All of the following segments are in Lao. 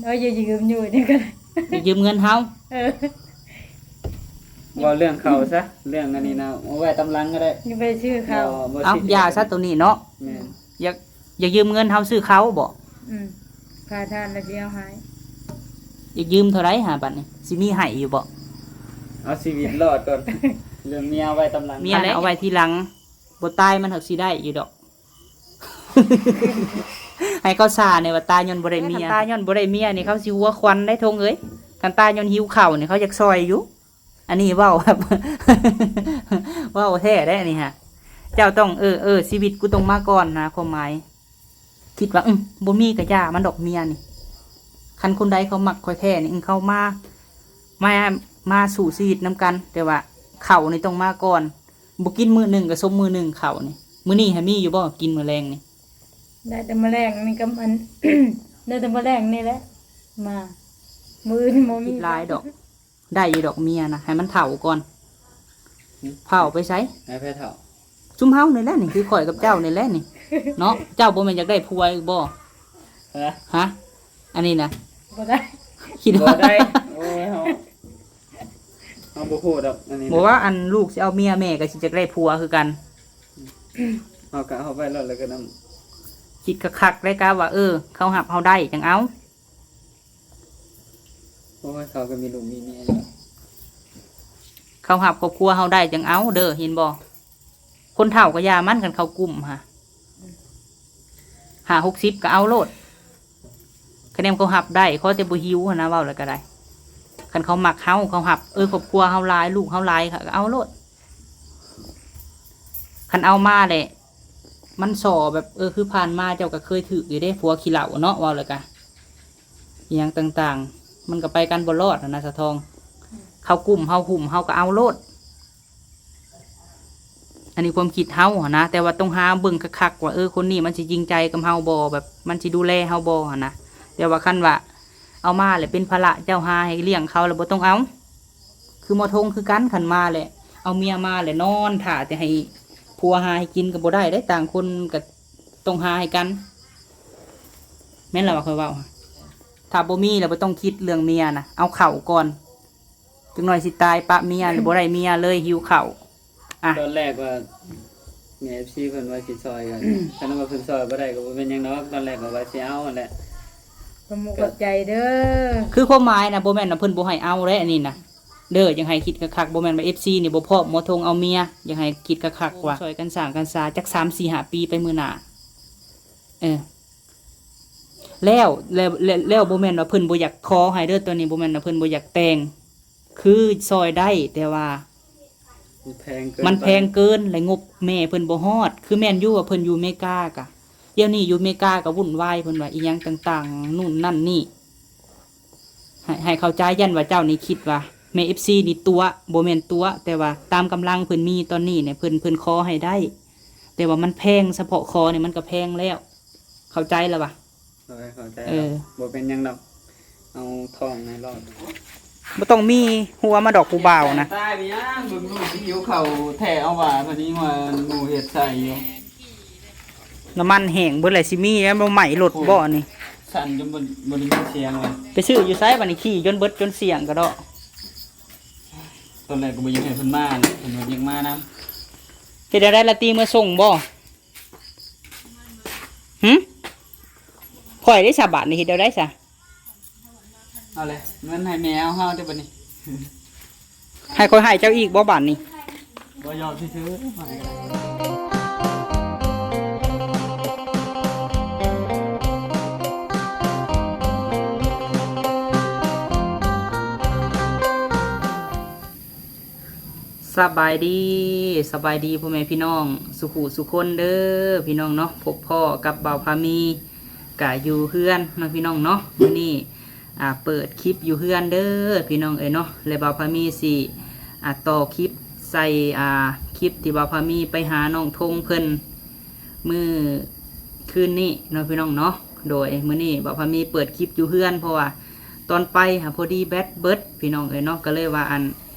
ເອີ ຢ່າຢືມຢູ່ນີ້ກໍໄດ້ ຢາກຢືມເງິນເຮົາ ເອີ ເວົ້າເລື່ອງເຂົ້າຊະ ເລື່ອງອັນນີ້ນະ ເອົາໄວ້ຕຳຫຼັງກໍໄດ້ ຢ່າໄປຊື້ເຂົ້າ ບໍ່ ບໍ່ ເອົ້າ ຊິ ຢ່າຊະໂຕນີ້ເນາະ ແມ່ນ ຢາກ ຢາກຢືມເງິນເຮົາຊື້ເຂົ້າບໍ? ອືມ ຂາຍຖ່ານແລ້ວຊິເອົາໃຫ້ ຢາກຢືມເທົ່າໃດຫາ ບັດນີ້ ຊິມີໃຫ້ຢູ່ບໍ? ເອົາຊີວິດລອດກ່ອນ ເລື່ອງເມຍເອົາໄວ້ຕຳຫຼັງ ເມຍເອົາໄວ້ທີຫຼັງ ບໍ່ຕາຍມັນຫາກຊິໄດ້ຢູ່ດອກ. ໃຫ້ເຂົາຊ່າແດ່ວ່າຕາຍຍ້ອນບໍ່ໄດ້ເມຍ ຕາຍຍ້ອນບໍ່ໄດ້ເມຍນີ້ເຂົາຊິຫົວຄວັນໄດ໋ ທົງເອີຍ ຄັນຕາຍຍ້ອນຫິວເຂົ້ານີ້ເຂົາຢາກຊ່ອຍຢູ່ ອັນນີ້ເວົ້າແບບ ເວົ້າແທ້ເດ້ອັນນີ້ຫະ ເຈົ້າຕ້ອງ ເອີ ເອີ ຊີວິດກູຕ້ອງມາກ່ອນນະ ຄວາມໝາຍ ຄິດວ່າ ອື ບໍ່ມີກະຢ່າມັນດອກເມຍນີ້ ຄັນຄົນໃດເຂົາມັກຂ້ອຍແທ້ນີ້ ອື ເຂົາມາ ມາ ມາສູ້ຊີວິດນຳກັນ ແຕ່ວ່າເຂົ້ານີ້ຕ້ອງມາກ່ອນ ບໍ່ກິນມື້ໜຶ່ງກໍສົມມື້ໜຶ່ງເຂົ້ານີ້ ມື້ນີ້ຫາມີຢູ່ບໍ່ກິນມື້ແລງນີ້? ໄດ້ແຕ່ມື້ແລງນີ້ກັບອັນ ໄດ້ແຕ່ມື້ແລງນີ້ແຫຼະ ມາ ມື້ອື່ນບໍ່ມີ ຄິດຫຼາຍດອກ ໄດ້ຢູ່ດອກເມຍນະ ໃຫ້ມັນເຖົ້າກ່ອນ ຫຶ ເຖົ້າໄປໃສ? ໃຫ້ໃຜເຖົ້າ? ຊຸມເຮົານີ້ແຫຼະນີ້ ຄືຂ້ອຍກັບເຈົ້ານີ້ແຫຼະນີ້ ເນາະ ເຈົ້າບໍ່ແມ່ນຢາກໄດ້ຜົວອີກບໍ່? ຮະ? ຮະ? ອັນນີ້ນະ ບໍ່ໄດ້ ຄິດ ບໍ່ໄດ້ ໂອ້ຍ ເຮົາ ເຮົາບໍ່ຮູ້ດອກອັນນີ້ ບໍ່ວ່າອັນລູກຊິເອົາເມຍ ແມ່ກໍຊິຢາກໄດ້ຜົວຄືກັນ ເຮົາກໍເອົາໄປໂລດ ແລ້ວກໍນຳ ຄິດຄັກໆ ແລ້ວກະວ່າ ເອີ ເຂົາຮັບເຮົາໄດ້ຈັ່ງເອົາ ໂອ້ຍ ເຂົາກໍມີລູກມີເມຍແລ້ວ ເຂົາຮັບຄອບຄົວເຮົາໄດ້ຈັ່ງເອົາເດີ ເຫັນບໍ່? ຄົນເຖົ້າກໍຢ່າມັນ ຄັນເຂົາກຸ້ມຫາ ຫ້າຫົກສິບກໍເອົາໂລດ ຄະແນນເຂົາຮັບໄດ້ ຂໍແຕ່ບໍ່ຫິວຫັ້ນນະ ເວົ້າແລ້ວກໍໄດ້ ຄັນເຂົາມັກເຮົາ ເຂົາຮັບ ເອີ ຄອບຄົວເຮົາຫຼາຍ ລູກເຮົາຫຼາຍ ເຂົາກໍເອົາໂລດ ຄັນເອົາມາແຫຼະ ມັນສໍ່ແບບ ເອີ ຄືຜ່ານມາເຈົ້າກໍເຄີຍຖືກຢູ່ເດ້ ຜົວຂີ້ເຫຼົ້າເນາະ ເວົ້າແລ້ວກະ ອີ່ຫຍັງຕ່າງໆ ມັນກໍໄປກັນບໍ່ລອດຫັ້ນນະ ສາວທອງ ເຂົາກຸ້ມເຮົາຫຸ້ມເຮົາກໍເອົາໂລດ ອັນນີ້ຄວາມຄິດເຮົາຫັ້ນນະ ແຕ່ວ່າຕ້ອງຫາເບິ່ງຄັກໆ ວ່າ ເອີ ຄົນນີ້ມັນຊິຈິງໃຈກັບເຮົາບໍ່ ແບບມັນຊິດູແລເຮົາບໍ່ຫັ້ນນະ ແຕ່ວ່າຄັນວ່າເອົາມາແລ້ວເປັນພາລະ ເຈົ້າຫາໃຫ້ລ້ຽງເຂົາແລ້ວບໍ່ຕ້ອງເອົາ ຄືໝໍທົງຄືກັນ ຄັນມາແລ້ວ ເອົາເມຍມາແລ້ວນອນຖ້າແຕ່ໃຫ້ຜົວຫາໃຫ້ກິນກໍບໍ່ໄດ້ເດ້ ຕ່າງຄົນກໍຕ້ອງຫາໃຫ້ກັນ ແມ່ນລະວ່າຂ້ອຍເວົ້າ ຖ້າບໍ່ມີແລ້ວບໍ່ຕ້ອງຄິດເລື່ອງເມຍນະ ເອົາເຂົ້າກ່ອນ ຈັກໜ້ອຍຊິຕາຍປະເມຍ ຫຼືບໍ່ໄດ້ເມຍເລີຍ ຫິວເຂົ້າ ອ່ະ ຕອນແລກວ່າ ແມ່ເອັຟຊີເພິ່ນວ່າຊິຊ່ອຍກໍ ຄັນວ່າເພິ່ນຊ່ອຍບໍ່ໄດ້ກໍບໍ່ເປັນຫຍັງດອກ ຕອນແລກກໍວ່າຊິເອົາຫັ້ນແຫຼະ ຂອບມຸກຂອບໃຈເດີ ຄືຄວາມໝາຍນະ ບໍ່ແມ່ນວ່າເພິ່ນບໍ່ໃຫ້ເອົາເດ້ ອັນນີ້ນະ ເດີ ຢາກໃຫ້ຄິດຄັກໆ ບໍ່ແມ່ນວ່າເອັຟຊີນີ້ບໍ່ພ້ອມໝໍທົງເອົາເມຍ ຢາກໃຫ້ຄິດຄັກໆ ວ່າຊ່ອຍກັນສ້າງກັນສາຈັກສາມສີ່ຫ້າປີໄປມື້ໜ້າ ເອີ ແລ້ວ ແລ້ວ ແລ້ວ ແລ້ວບໍ່ແມ່ນວ່າເພິ່ນບໍ່ຢາກຂໍໃຫ້ເດີ ຕອນນີ້ບໍ່ແມ່ນວ່າເພິ່ນບໍ່ຢາກແຕ່ງ ຄືຊ່ອຍໄດ້ ແຕ່ວ່າ ມັນແພງເກີນ ມັນແພງເກີນ ແລະ ງົບແມ່ເພິ່ນບໍ່ຮອດ ຄືແມ່ນຢູ່ວ່າເພິ່ນຢູ່ເມກາກະ ດຽວນີ້ຢູ່ເມກາກໍວຸ່ນວາຍ ເພິ່ນວ່າອີ່ຫຍັງຕ່າງໆ ນູ້ນນັ້ນນີ້ ໃຫ້ ໃຫ້ເຂົ້າໃຈ ຢ້ານວ່າເຈົ້ານີ້ຄິດວ່າແມ່ເອັຟຊີນີ້ຕົວະ ບໍ່ແມ່ນຕົວະ ແຕ່ວ່າຕາມກຳລັງເພິ່ນມີຕອນນີ້ນີ້ ເພິ່ນ ເພິ່ນຂໍໃຫ້ໄດ້ ແຕ່ວ່າມັນແພງ ສະເພາະຂໍນີ້ມັນກໍແພງແລ້ວ ເຂົ້າໃຈລະຫວາ? ໂດຍ ເຂົ້າໃຈ ເອີ ແລ້ວ ບໍ່ເປັນຫຍັງດອກ ເອົາທ້ອງໃຫ້ລອດ ບໍ່ຕ້ອງມີຫົວມາດອກຜູ້ບ່າວນະ ຕາຍໄປຫຍັງ ເບິ່ງລູກຫິວເຂົ້າແທ້ ເອົາວ່າ ບັດນີ້ວ່າໝູ່ເຮັດໃສ່ຢູ່ ນ້ຳມັນແຫ້ງເບິດແລ້ວ ຊິມີແລ້ວບໍ່ໄໝ້ລົດບໍ່ນີ້ ສັ່ນຈົນບໍ່ ບໍ່ໄດ້ຍິນສຽງເລີຍ ໄປຊື້ຢູ່ໃສບັດນີ້ ຂີ່ຈົນເບິດຈົນສ່ຽງກະເດາະ ຕອນແລກກໍບໍ່ຢາກໃຫ້ເພິ່ນມາ ເພິ່ນວ່າຢາກມານຳ ເຮັດແນວໃດລະຕິ ເມືອສົ່ງບໍ່? ຫຶ? ຂ້ອຍເດ້ສະ ບາດນີ້ເຮັດແນວໃດສະ? ເອົາແຫຼະ ເງິນໃຫ້ແມ່ເອົາເຮົາເດີ້ບັດນີ້ ໃຫ້ຂ້ອຍໃຫ້ເຈົ້າອີກບໍ່ບາດນີ້? ບໍ່ ຢອກຊື່ໆ ໃຫ້ກໍໄດ້ ສະບາຍດີ ສະບາຍດີພໍ່ແມ່ພີ່ນ້ອງສູ່ຜູ້ສູ່ຄົນເດີ້ພີ່ນ້ອງເນາະ ພົບພໍ້ກັບບ່າວພາມີກະຢູ່ເຮືອນເນາະພີ່ນ້ອງເນາະ ມື້ນີ້ອ່າເປີດຄລິບຢູ່ເຮືອນເດີ້ພີ່ນ້ອງເອີຍເນາະ ແລະບ່າວພາມີຊິອ່າຕໍ່ຄລິບໃສ່ອ່າຄລິບທີ່ບ່າວພາມີໄປຫານ້ອງທົງເພິ່ນ ມື້ຄືນນີ້ເນາະພີ່ນ້ອງເນາະ ໂດຍມື້ນີ້ບ່າວພາມີເປີດຄລິບຢູ່ເຮືອນ ເພາະວ່າຕອນໄປຫາພໍດີແບັດເບິດພີ່ນ້ອງເອີຍເນາະ ກໍເລີຍວ່າອັນ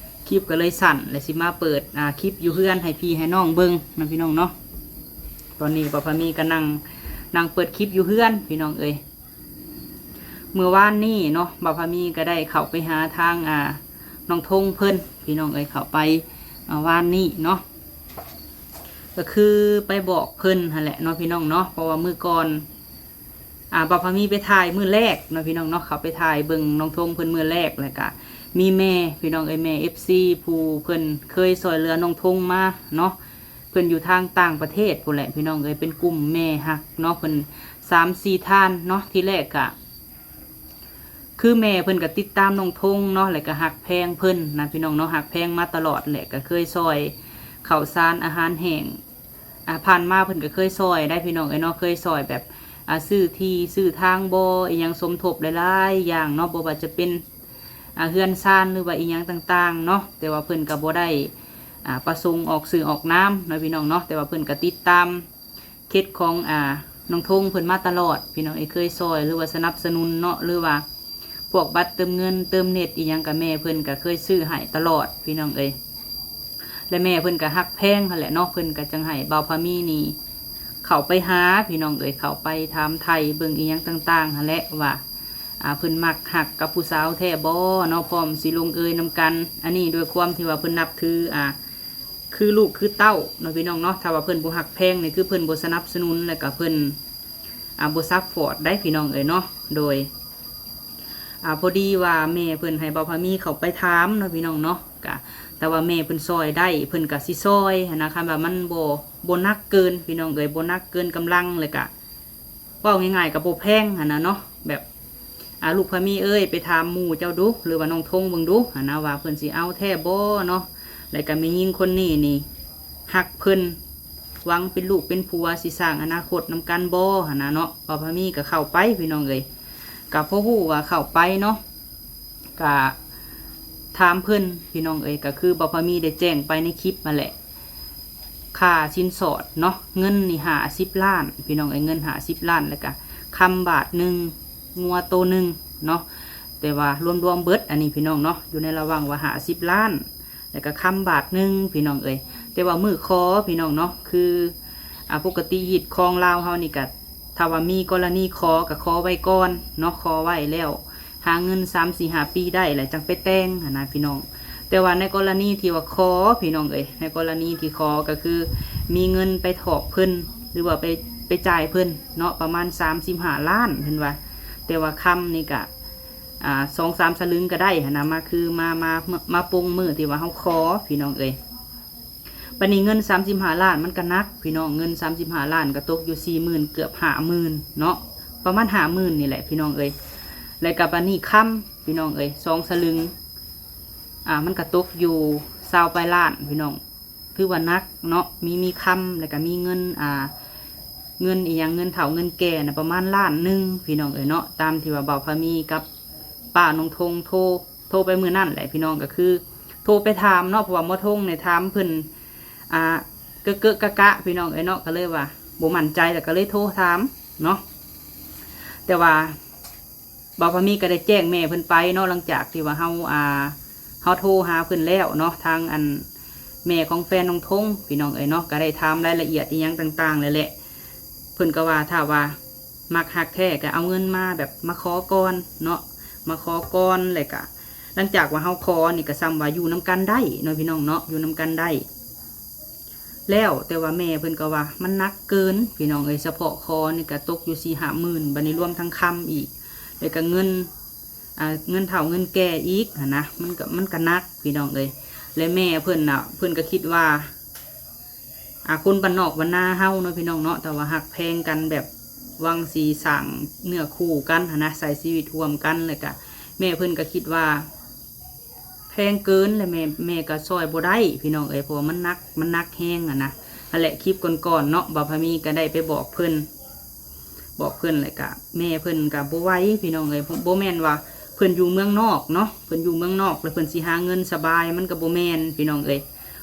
ຄລິບກໍເລີຍສັ້ນ ແລະຊິມາເປີດອ່າຄລິບຢູ່ເຮືອນໃຫ້ພີ່ໃຫ້ນ້ອງເບິ່ງເນາະພີ່ນ້ອງເນາະ ຕອນນີ້ບ່າວພາມີກໍນັ່ງ ນັ່ງເປີດຄລິບຢູ່ເຮືອນພີ່ນ້ອງເອີຍ ມື້ວານນີ້ເນາະ ບ່າວພາມີກໍໄດ້ເຂົ້າໄປຫາທາງ ອ່າ ນ້ອງທົງເພິ່ນ ພີ່ນ້ອງເອີຍ ເຂົ້າໄປ ອ່າ ວານນີ້ເນາະ ກໍຄືໄປບອກເພິ່ນຫັ້ນແຫຼະເນາະ ພີ່ນ້ອງເນາະ ເພາະວ່າມື້ກ່ອນ ອ່າ ບ່າວພາມີໄປຖ່າຍມື້ແລກເນາະ ພີ່ນ້ອງເນາະ ເຂົ້າໄປຖ່າຍເບິ່ງນ້ອງທົງເພິ່ນມື້ແລກ ແລ້ວກະມີແມ່ ພີ່ນ້ອງເອີຍ ແມ່ເອັຟຊີ ຜູ້ເພິ່ນເຄີຍຊ່ອຍເຫຼືອນ້ອງທົງມາເນາະ ເພິ່ນຢູ່ທາງຕ່າງປະເທດພຸ້ນແຫຼະ ພີ່ນ້ອງເອີຍ ເປັນກຸ່ມແມ່ຮັກເນາະ ເພິ່ນສາມສີ່ທ່ານເນາະ ທີແລກກະ ຄືແມ່ເພິ່ນກໍຕິດຕາມນ້ອງທົງເນາະ ແລ້ວກໍຮັກແພງເພິ່ນນະ ພີ່ນ້ອງເນາະ ຮັກແພງມາຕະຫຼອດແຫຼະ ກໍເຄີຍຊ່ອຍເຂົ້າສານອາຫານແຫ້ງ ອ່າ ຜ່ານມາເພິ່ນກໍເຄີຍຊ່ອຍໄດ໋ ພີ່ນ້ອງເອີຍເນາະ ເຄີຍຊ່ອຍແບບ ອ່າ ຊື້ທີ່ຊື້ທາງບໍ ອີ່ຫຍັງ ສົມທົບຫຼາຍໆຢ່າງເນາະ ບໍ່ວ່າຈະເປັນ ອ່າ ເຮືອນຊານ ຫຼືວ່າອີ່ຫຍັງຕ່າງໆເນາະ ແຕ່ວ່າເພິ່ນກໍບໍ່ໄດ້ ອ່າ ປະສົງອອກຊື່ອອກນາມເນາະ ພີ່ນ້ອງເນາະ ແຕ່ວ່າເພິ່ນກໍຕິດຕາມ ເຂດຂອງ ອ່າ ນ້ອງທົງເພິ່ນມາຕະຫຼອດ ພີ່ນ້ອງເອີຍ ເຄີຍຊ່ອຍ ຫຼືວ່າສະໜັບສະໜູນເນາະ ຫຼືວ່າພວກບັດເຕີມເງິນເຕີມເນັດອີ່ຫຍັງ ກະແມ່ເພິ່ນກະເຄີຍຊື້ໃຫ້ຕະຫຼອດ ພີ່ນ້ອງເອີຍ ແລະແມ່ເພິ່ນກະຮັກແພງຫັ້ນແຫຼະເນາະ ເພິ່ນກະຈັ່ງໃຫ້ບ່າວພາມີນີ້ເຂົ້າໄປຫາ ພີ່ນ້ອງເອີຍ ເຂົ້າໄປຖາມໄຖ່ເບິ່ງອີ່ຫຍັງຕ່າງໆຫັ້ນແຫຼະວ່າ ອ່າ ເພິ່ນມັກຮັກກັບຜູ້ສາວແທ້ບໍ່ເນາະ ພ້ອມຊິລົງເອີຍນຳກັນ ອັນນີ້ດ້ວຍຄວາມທີ່ວ່າເພິ່ນນັບຖື ອ່າ ຄືລູກຄືເຕົ້າເນາະ ພີ່ນ້ອງເນາະ ຖ້າວ່າເພິ່ນບໍ່ຮັກແພງນີ້ ຄືເພິ່ນບໍ່ສະໜັບສະໜູນ ແລ້ວກະເພິ່ນ ອ່າ ບໍ່ຊັບພອດໄດ໋ ພີ່ນ້ອງເອີຍເນາະ ໂດຍ ອ່າ ພໍດີວ່າແມ່ເພິ່ນໃຫ້ບ່າວພາມີເຂົ້າໄປຖາມເນາະ ພີ່ນ້ອງເນາະ ກະ ແຕ່ວ່າແມ່ເພິ່ນຊ່ອຍໄດ້ ເພິ່ນກະຊິຊ່ອຍຫັ້ນນະ ຄັນວ່າມັນບໍ່ ບໍ່ໜັກເກີນ ພີ່ນ້ອງເອີຍ ບໍ່ໜັກເກີນກຳລັງ ແລ້ວກະ ເວົ້າງ່າຍໆກໍບໍ່ແພງຫັ້ນນະເນາະ ແບບ ອ່າ ລູກພາມີເອີຍ ໄປຖາມໝູ່ເຈົ້າດູ ຫຼືວ່ານ້ອງທົງເບິ່ງດູຫັ້ນນະ ວ່າເພິ່ນຊິເອົາແທ້ບໍ່ເນາະ ແລ້ວກໍແມ່ຍິງຄົນນີ້ນີ້ຮັກເພິ່ນ ຫວັງເປັນລູກເປັນຜົວ ຊິສ້າງອະນາຄົດນຳກັນບໍ່ຫັ້ນນະເນາະ ບ່າວພາມີກໍເຂົ້າໄປ ພີ່ນ້ອງເອີຍ ກໍພໍຮູ້ວ່າເຂົ້າໄປເນາະ ກະຖາມເພິ່ນ ພີ່ນ້ອງເອີຍ ກະຄືບ່າວພາມີໄດ້ແຈ້ງໄປໃນຄລິບຫັ້ນແຫຼະ ຄ່າສິນສອດເນາະ ເງິນນີ້ຫ້າສິບລ້ານ ພີ່ນ້ອງເອີຍ ເງິນຫ້າສິບລ້ານ ແລ້ວກະຄຳບາດໜຶ່ງ ງົວໂຕໜຶ່ງເນາະ ແຕ່ວ່າລວມໆເບິດ ອັນນີ້ ພີ່ນ້ອງເນາະ ຢູ່ໃນລະຫວ່າງວ່າຫ້າສິບລ້ານ ແລ້ວກະຄຳບາດໜຶ່ງ ພີ່ນ້ອງເອີຍ ແຕ່ວ່າມື້ຂໍ ພີ່ນ້ອງເນາະ ຄື ອ່າ ປົກກະຕິຮີດຄອງລາວເຮົານີ້ກະ ຖ້າວ່າມີກໍລະນີຂໍກໍຂໍໄວ້ກ່ອນເນາະ ຂໍໄວ້ແລ້ວ ຫາເງິນສາມສີ່ຫ້າປີໄດ້ແລ້ວຈັ່ງໄປແຕ່ງຫັ້ນນະ ພີ່ນ້ອງ ແຕ່ວ່າໃນກໍລະນີທີ່ວ່າຂໍ ພີ່ນ້ອງເອີຍ ໃນກໍລະນີທີ່ຂໍກໍຄືມີເງິນໄປຖອກເພິ່ນ ຫຼືວ່າໄປ ໄປຈ່າຍເພິ່ນເນາະ ປະມານສາມສິບຫ້າລ້ານເພິ່ນວ່າ ແຕ່ວ່າຄຳນີ້ກະ ອ່າ ສອງສາມສະລຶງກໍໄດ້ຫັ້ນນະ ມາ ຄື ມາ ມາ ມາປົງມື້ທີ່ວ່າເຮົາຂໍ ພີ່ນ້ອງເອີຍ ບາດນີ້ເງິນສາມສິບຫ້າລ້ານມັນກໍໜັກ ພີ່ນ້ອງ ເງິນສາມສິບຫ້າລ້ານກໍຕົກຢູ່ສີ່ໝື່ນ ເກືອບຫ້າໝື່ນເນາະ ປະມານຫ້າໝື່ນນີ້ແຫຼະ ພີ່ນ້ອງເອີຍ ແລ້ວກໍບາດນີ້ຄຳ ພີ່ນ້ອງເອີຍ ສອງສະລຶງ ອ່າ ມັນກໍຕົກຢູ່ຊາວປາຍລ້ານ ພີ່ນ້ອງ ຖືວ່າໜັກເນາະ ມີ ມີຄຳ ແລ້ວກໍມີເງິນ ອ່າ ເງິນອີ່ຫຍັງ ເງິນເຖົ້າເງິນແກ່ນະ ປະມານລ້ານໜຶ່ງ ພີ່ນ້ອງເອີຍເນາະ ຕາມທີ່ວ່າບ່າວພາມີກັບປ້ານ້ອງທົງໂທ ໂທໄປມື້ນັ້ນແຫຼະ ພີ່ນ້ອງ ກໍຄືໂທໄປຖາມເນາະ ເພາະວ່າໝໍທົງນີ້ຖາມເພິ່ນ ອ່າ ເກະເກະກະກະ ພີ່ນ້ອງເອີຍເນາະ ກໍເລີຍວ່າບໍ່ໝັ້ນໃຈ ແລ້ວກໍເລີຍໂທຖາມເນາະ ແຕ່ວ່າບ່າວພາມີກໍໄດ້ແຈ້ງແມ່ເພິ່ນໄປເນາະ ຫຼັງຈາກທີ່ວ່າເຮົາ ອ່າ ເຮົາໂທຫາເພິ່ນແລ້ວເນາະ ທາງອັນແມ່ຂອງແຟນນ້ອງທົງ ພີ່ນ້ອງເອີຍເນາະ ກໍໄດ້ຖາມລາຍລະອຽດອີ່ຫຍັງຕ່າງໆແລ້ວແຫຼະ ເພິ່ນກໍວ່າຖ້າວ່າ ມັກຮັກແທ້ກໍເອົາເງິນມາແບບມາຂໍກ່ອນເນາະ ມາຂໍກ່ອນ ແລ້ວກະຫຼັງຈາກວ່າເຮົາຂໍນີ້ກໍສ່ຳວ່າຢູ່ນຳກັນໄດ້ເນາະ ພີ່ນ້ອງເນາະ ຢູ່ນຳກັນໄດ້ແລ້ວ ແຕ່ວ່າແມ່ເພິ່ນກໍວ່າມັນໜັກເກີນ ພີ່ນ້ອງເອີຍ ສະເພາະຂໍນີ້ກໍຕົກຢູ່ສີ່ຫ້າໝື່ນ ບາດນີ້ລວມທັງຄຳອີກ ແລ້ວກໍເງິນ ອ່າ ເງິນເຖົ້າເງິນແກ່ອີກຫັ້ນນະ ມັນກໍ ມັນກໍໜັກ ພີ່ນ້ອງເອີຍ ແລະແມ່ເພິ່ນນະ ເພິ່ນກໍຄິດວ່າ ອ່າ ຄົນບ້ານນອກບ້ານນາເຮົາເນາະ ພີ່ນ້ອງເນາະ ແຕ່ວ່າຮັກແພງກັນ ແບບຫວັງຊິສ້າງເນື້ອຄູ່ກັນຫັ້ນນະ ໃຊ້ຊີວິດຮ່ວມກັນ ແລ້ວກະແມ່ເພິ່ນກະຄິດວ່າແພງເກີນ ແລະແມ່ ແມ່ກະຊ່ອຍບໍ່ໄດ້ ພີ່ນ້ອງເອີຍ ເພາະວ່າມັນໜັກ ມັນໜັກແຮງຫັ້ນນະ. ຫັ້ນແຫຼະ ຄລິບກ່ອນໆເນາະ ບ່າວພາມີກະໄດ້ໄປບອກເພິ່ນ ບອກເພິ່ນ ແລ້ວກະແມ່ເພິ່ນກະບໍ່ໄຫວ ພີ່ນ້ອງເອີຍ ບໍ່ແມ່ນວ່າເພິ່ນຢູ່ເມືອງນອກເນາະ ເພິ່ນຢູ່ເມືອງນອກ ແລ້ວເພິ່ນຊິຫາເງິນສະບາຍ ມັນກະບໍ່ແມ່ນ ພີ່ນ້ອງເອີຍ.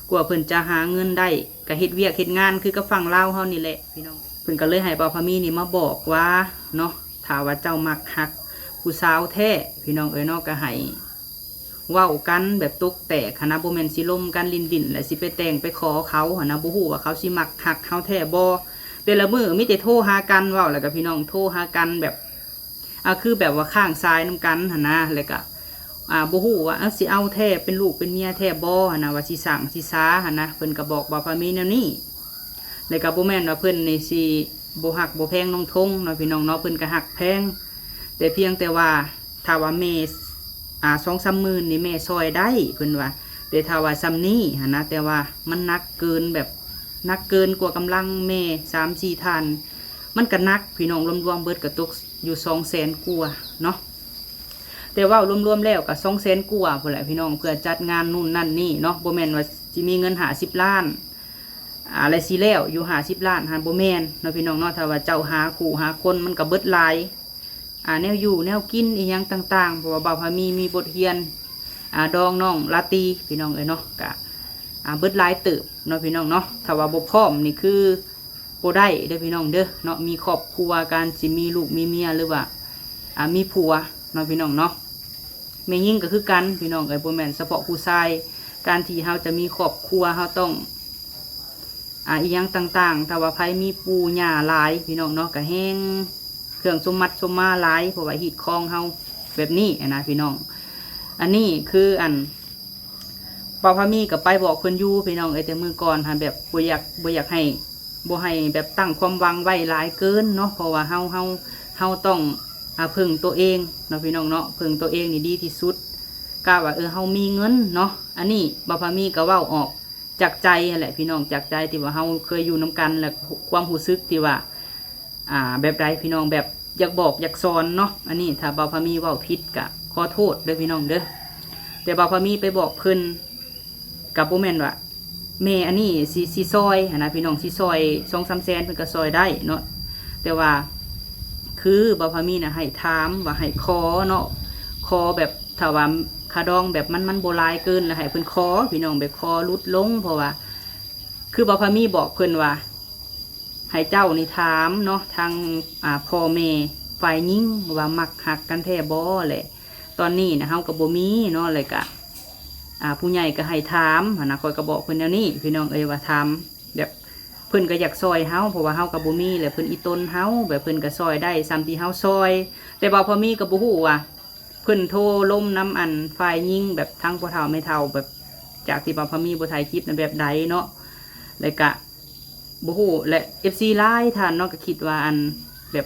ກວ່າເພິ່ນຈະຫາເງິນໄດ້ ກະເຮັດວຽກເຮັດງານຄືກັບຝັ່ງລາວເຮົານີ້ແຫຼະ ພີ່ນ້ອງ. ເພິ່ນກະເລີຍໃຫ້ບ່າວພາມີນີ້ມາບອກວ່າເນາະ ຖ້າວ່າເຈົ້າມັກຮັກຜູ້ສາວແທ້ ພີ່ນ້ອງເອີຍເນາະ ກະໃຫ້ເວົ້າກັນແບບຕົກແຕກຫັ້ນນະ ບໍ່ແມ່ນຊິລົມກັນຫຼິ້ນໆ ແລ້ວຊິໄປແຕ່ງໄປຂໍເຂົາຫັ້ນນະ ບໍ່ຮູ້ວ່າເຂົາຊິມັກຮັກເຮົາແທ້ບໍ່. ແຕ່ລະມື້ມີແຕ່ໂທຫາກັນ ເວົ້າແລ້ວກະ ພີ່ນ້ອງ ໂທຫາກັນແບບ ອ່າ ຄືແບບວ່າຄ້າງສາຍນຳກັນຫັ້ນນະ ແລ້ວກະ ອ່າ ບໍ່ຮູ້ວ່າ ເອີ ຊິເອົາແທ້ ເປັນລູກເປັນເມຍແທ້ບໍ່ຫັ້ນນະ ວ່າຊິສ້າງຊິສາຫັ້ນນະ ເພິ່ນກໍບອກບ່າວພາມີແນວນີ້ ແລ້ວກໍບໍ່ແມ່ນວ່າເພິ່ນນີ້ຊິບໍ່ຮັກບໍ່ແພງນ້ອງທົງເນາະ ພີ່ນ້ອງເນາະ ເພິ່ນກໍຮັກແພງ ແຕ່ພຽງແຕ່ວ່າ ຖ້າວ່າແມ່ ອ່າ ສອງສາມໝື່ນນີ້ແມ່ຊ່ອຍໄດ້ ເພິ່ນວ່າ ແຕ່ຖ້າວ່າສ່ຳນີ້ຫັ້ນນະ ແຕ່ວ່າມັນໜັກເກີນ ແບບໜັກເກີນກວ່າກຳລັງແມ່ສາມສີ່ທ່ານ ມັນກໍໜັກ ພີ່ນ້ອງ ລວມໆເບິດກໍຕົກຢູ່ສອງແສນກວ່າເນາະ ແຕ່ເວົ້າລວມໆແລ້ວກໍສອງແສນກວ່າພຸ້ນແຫຼະ ພີ່ນ້ອງ ເພື່ອຈັດງານນັ້ນນັ້ນນີ້ເນາະ ບໍ່ແມ່ນວ່າຊິມີເງິນຫ້າສິບລ້ານ ອ່າ ແລະຊິແລ້ວຢູ່ຫ້າສິບລ້ານຫັ້ນ ບໍ່ແມ່ນເນາະ ພີ່ນ້ອງເນາະ ຖ້າວ່າເຈົ້າຫາຄູ່ຫາຄົນ ມັນກໍເບິດຫຼາຍ ອ່າ ແນວຢູ່ແນວກິນອີ່ຫຍັງຕ່າງໆ ເພາະວ່າບ່າວພາມີມີບົດຮຽນ ອ່າ ດອງນ້ອງລາຕີ ພີ່ນ້ອງເອີຍເນາະ ກະ ອ່າ ເບິດຫຼາຍເຕີບເນາະ ພີ່ນ້ອງເນາະ ຖ້າວ່າບໍ່ພ້ອມນີ້ຄືບໍ່ໄດ້ເດີ ພີ່ນ້ອງເດີເນາະ ມີຄອບຄົວ ການຊິມີລູກມີເມຍ ຫຼືວ່າ ອ່າ ມີຜົວເນາະ ພີ່ນ້ອງເນາະ ແມ່ຍິງກໍຄືກັນ ພີ່ນ້ອງເອີຍ ບໍ່ແມ່ນສະເພາະຜູ້ຊາຍ ການທີ່ເຮົາຈະມີຄອບຄົວ ເຮົາຕ້ອງ ອ່າ ອີ່ຫຍັງຕ່າງໆ ຖ້າວ່າໃຜມີປູ່ຍ່າຫຼາຍ ພີ່ນ້ອງເນາະ ກໍແຮງເຄື່ອງສົມບັດສົມມາຫຼາຍ ເພາະວ່າຮີດຄອງເຮົາແບບນີ້ຫັ້ນນະ ພີ່ນ້ອງ ອັນນີ້ຄື ອັນ ບ່າວພາມີກໍໄປບອກເພິ່ນຢູ່ ພີ່ນ້ອງເອີຍ ແຕ່ມື້ກ່ອນຫັ້ນ ແບບບໍ່ຢາກ ບໍ່ຢາກໃຫ້ ບໍ່ໃຫ້ແບບຕັ້ງຄວາມຫວັງໄວ້ຫຼາຍເກີນເນາະ ເພາະວ່າເຮົາ ເຮົາ ເຮົາຕ້ອງ ອ່າ ເພິ່ງຕົວເອງເນາະ ພີ່ນ້ອງເນາະ ເພິ່ງຕົວເອງນີ້ດີທີ່ສຸດ ກະວ່າ ເອີ ເຮົາມີເງິນເນາະ ອັນນີ້ບ່າວພາມີກໍເວົ້າອອກ ຈາກໃຈຫັ້ນແຫຼະ ພີ່ນ້ອງ ຈາກໃຈທີ່ວ່າເຮົາເຄີຍຢູ່ນຳກັນ ແລະ ຄວາມຮູ້ສຶກທີ່ວ່າ ອ່າ ແບບໃດ ພີ່ນ້ອງ ແບບຢາກບອກຢາກສອນເນາະ ອັນນີ້ຖ້າບ່າວພາມີເວົ້າຜິດກະຂໍໂທດເດີ ພີ່ນ້ອງເດີ ແຕ່ບ່າວພາມີໄປບອກເພິ່ນ ກະບໍ່ແມ່ນວ່າແມ່ອັນນີ້ຊິ ຊິຊ່ອຍຫັ້ນນະ ພີ່ນ້ອງ ຊິຊ່ອຍສອງສາມແສນ ເພິ່ນກະຊ່ອຍໄດ້ເນາະ ແຕ່ວ່າ ຄືບ່າວພາມີນະໃຫ້ຖາມວ່າໃຫ້ຂໍເນາະ ຂໍແບບ ຖ້າວ່າຄ່າດອງແບບມັນ ມັນບໍ່ຫຼາຍເກີນ ແລ້ວໃຫ້ເພິ່ນຂໍ ພີ່ນ້ອງ ແບບຂໍຫຼຸດລົງ ເພາະວ່າ ຄືບ່າວພາມີບອກເພິ່ນວ່າ ໃຫ້ເຈົ້ານີ້ຖາມເນາະ ທາງ ອ່າ ພໍ່ແມ່ຝ່າຍຍິງວ່າມັກຮັກກັນແທ້ບໍ່ ແລະ ຕອນນີ້ນະເຮົາກໍບໍ່ມີເນາະ ແລ້ວກະ ອ່າ ຜູ້ໃຫຍ່ກໍໃຫ້ຖາມຫັ້ນນະ ຂ້ອຍກໍບອກເພິ່ນແນວນີ້ ພີ່ນ້ອງເອີຍ ວ່າຖາມ ແບບ ເພິ່ນກໍຢາກຊ່ອຍເຮົາ ເພາະວ່າເຮົາກໍບໍ່ມີ ແລະ ເພິ່ນອີ່ຕົນເຮົາ ແບບເພິ່ນກໍຊ່ອຍໄດ້ສ່ຳທີ່ເຮົາຊ່ອຍ ແຕ່ບ່າວພາມີກໍບໍ່ຮູ້ວ່າ ເພິ່ນໂທລົມນຳ ອັນ ຝ່າຍຍິງ ແບບທັງພໍ່ເຖົ້າແມ່ເຖົ້າ ແບບຈາກທີ່ບ່າວພາມີບໍ່ຖ່າຍຄລິບນະ ແບບໃດເນາະ ແລ້ວກະບໍ່ຮູ້ ແລະ ເອັຟຊີຫຼາຍທ່ານເນາະ ກໍຄິດວ່າ ອັນ ແບບ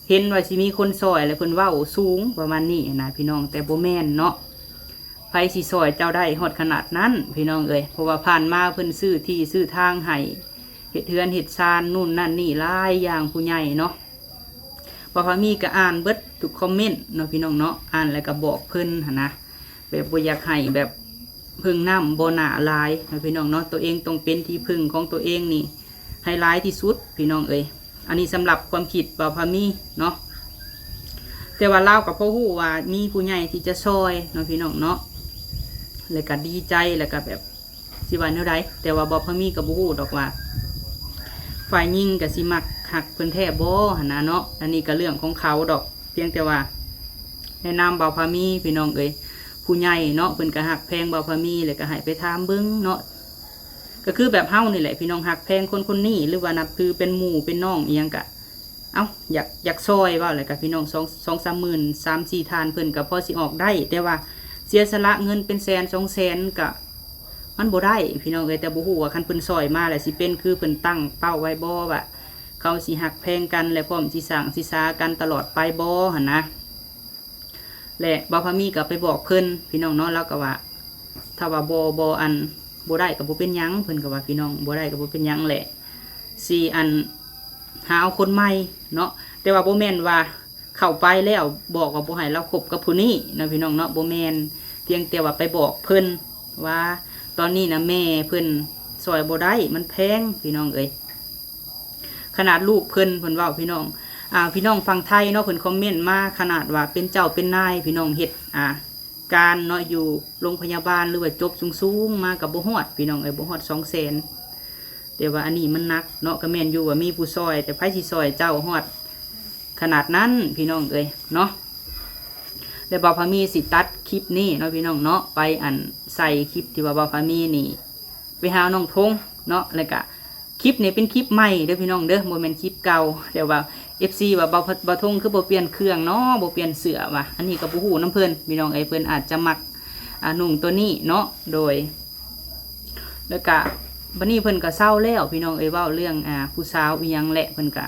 ເຫັນວ່າຊິມີຄົນຊ່ອຍ ແລ້ວເພິ່ນເວົ້າສູງປະມານນີ້ນະ ພີ່ນ້ອງ ແຕ່ບໍ່ແມ່ນເນາະ ໃຜຊິຊ່ອຍເຈົ້າໄດ້ຮອດຂະໜາດນັ້ນ ພີ່ນ້ອງເອີຍ ເພາະວ່າຜ່ານມາເພິ່ນຊື້ທີ່ຊື້ທາງໃຫ້ ເຮັດເຮືອນເຮັດຊານ ນູ້ນນັ້ນນີ້ ຫຼາຍຢ່າງ ຜູ້ໃຫຍ່ເນາະ ບ່າວພາມີກໍອ່ານເບິດທຸກຄອມເມັນເນາະ ພີ່ນ້ອງເນາະ ອ່ານແລ້ວກໍບອກເພິ່ນຫັ້ນນະ ແບບບໍ່ຢາກໃຫ້ແບບເພິ່ງນ້ຳບໍ່ໜ້າຫຼາຍເນາະ ພີ່ນ້ອງເນາະ ຕົວເອງຕ້ອງເປັນທີ່ເພິ່ງຂອງຕົວເອງນີ້ໃຫ້ຫຼາຍທີ່ສຸດ ພີ່ນ້ອງເອີຍ ອັນນີ້ສຳລັບຄວາມຄິດບ່າວພາມີເນາະ ແຕ່ວ່າລາວກໍພໍຮູ້ວ່າມີຜູ້ໃຫຍ່ທີ່ຈະຊ່ອຍເນາະ ພີ່ນ້ອງເນາະ ແລ້ວກໍດີໃຈ ແລ້ວກໍແບບ ຊິວ່າແນວໃດ ແຕ່ວ່າບ່າວພາມີກໍບໍ່ຮູ້ດອກວ່າ ຝ່າຍຍິງກໍຊິມັກຮັກເພິ່ນແທ້ບໍ່ຫັ້ນນະເນາະ ອັນນີ້ກໍເລື່ອງຂອງເຂົາດອກ ພຽງແຕ່ວ່າ ໃນນາມບ່າວພາມີ ພີ່ນ້ອງເອີຍ ຜູ້ໃຫຍ່ເນາະ ເພິ່ນກໍຮັກແພງບ່າວພາມີ ແລ້ວກໍໃຫ້ໄປຖາມເບິ່ງເນາະ ກໍຄືແບບເຮົານີ້ແຫຼະ ພີ່ນ້ອງ ຮັກແພງຄົນຄົນນີ້ ຫຼືວ່ານັບຖືເປັນໝູ່ເປັນນ້ອງອີ່ຫຍັງກະ ເອົ້າ ຢາກ ຢາກຊ່ອຍ ເວົ້າແລ້ວກະ ພີ່ນ້ອງ ສອງ ສອງສາມໝື່ນ ສາມສີ່ທ່ານ ເພິ່ນກໍພໍຊິອອກໄດ້ ແຕ່ວ່າເສຍສະຫຼະເງິນເປັນແສນສອງແສນ ກະມັນບໍ່ໄດ້ ພີ່ນ້ອງເອີຍ ແຕ່ບໍ່ຮູ້ວ່າຄັນເພິ່ນຊ່ອຍມາແລ້ວ ຊິເປັນຄືເພິ່ນຕັ້ງເປົ້າໄວ້ບໍ່ ວ່າເຂົາຊິຮັກແພງກັນ ແລະ ພ້ອມຊິສ້າງຊິສາກັນຕະຫຼອດໄປບໍ່ຫັ້ນນະ ແລະ ບ່າວພາມີກໍໄປບອກເພິ່ນ ພີ່ນ້ອງເນາະ ລາວກໍວ່າ ຖ້າວ່າບໍ່ ບໍ່ ອັນ ບໍ່ໄດ້ກໍບໍ່ເປັນຫຍັງ ເພິ່ນກໍວ່າ ພີ່ນ້ອງ ບໍ່ໄດ້ກໍບໍ່ເປັນຫຍັງແຫຼະ ຊິ ອັນ ຫາເອົາຄົນໃໝ່ເນາະ ແຕ່ວ່າບໍ່ແມ່ນວ່າເຂົ້າໄປແລ້ວບອກວ່າບໍ່ໃຫ້ລາວຄົບກັບຜູ້ນີ້ເນາະ ພີ່ນ້ອງເນາະ ບໍ່ແມ່ນ ພຽງແຕ່ວ່າໄປບອກເພິ່ນວ່າ ຕອນນີ້ນະແມ່ເພິ່ນຊ່ອຍບໍ່ໄດ້ ມັນແພງ ພີ່ນ້ອງເອີຍ ຂະໜາດລູກເພິ່ນ ເພິ່ນເວົ້າ ພີ່ນ້ອງ ອ່າ ພີ່ນ້ອງຝັ່ງໄທເນາະ ເພິ່ນຄອມເມັນມາ ຂະໜາດວ່າເປັນເຈົ້າເປັນນາຍ ພີ່ນ້ອງ ເຮັດ ອ່າ ການເນາະ ຢູ່ໂຮງພະຍາບານ ຫຼືວ່າຈົບສູງໆມາກໍບໍ່ຮອດ ພີ່ນ້ອງເອີຍ ບໍ່ຮອດສອງແສນ ແຕ່ວ່າອັນນີ້ມັນໜັກເນາະ ກໍແມ່ນຢູ່ວ່າມີຜູ້ຊ່ອຍ ແຕ່ໃຜຊິຊ່ອຍເຈົ້າຮອດຂະໜາດນັ້ນ ພີ່ນ້ອງເອີຍເນາະ ແລະ ບ່າວພາມີຊິຕັດຄລິບນີ້ເນາະ ພີ່ນ້ອງເນາະ ໄປ ອັນ ໃສ່ຄລິບທີ່ວ່າບ່າວພາມີນີ້ໄປຫານ້ອງທົງເນາະ ແລ້ວກະ ຄລິບນີ້ເປັນຄລິບໃໝ່ເດີພີ່ນ້ອງເດີ ບໍ່ແມ່ນຄລິບເກົ່າ. ແຕ່ວ່າເອັຟຊີວ່າ ເບົາ ເບົາທົງຄືບໍ່ປ່ຽນເຄື່ອງເນາະ ບໍ່ປ່ຽນເສື້ອວ່າ ອັນນີ້ກໍບໍ່ຮູ້ນຳເພິ່ນພີ່ນ້ອງເອີຍ ເພິ່ນອາດຈະມັກ ອ່າ ນຸ່ງຕົວນີ້ເນາະ. ໂດຍ ແລ້ວກະບັດນີ້ເພິ່ນກໍເຊົາແລ້ວພີ່ນ້ອງເອີຍ ເວົ້າເລື່ອງ ອ່າ ຜູ້ສາວອີ່ຫຍັງແຫຼະ ເພິ່ນກະ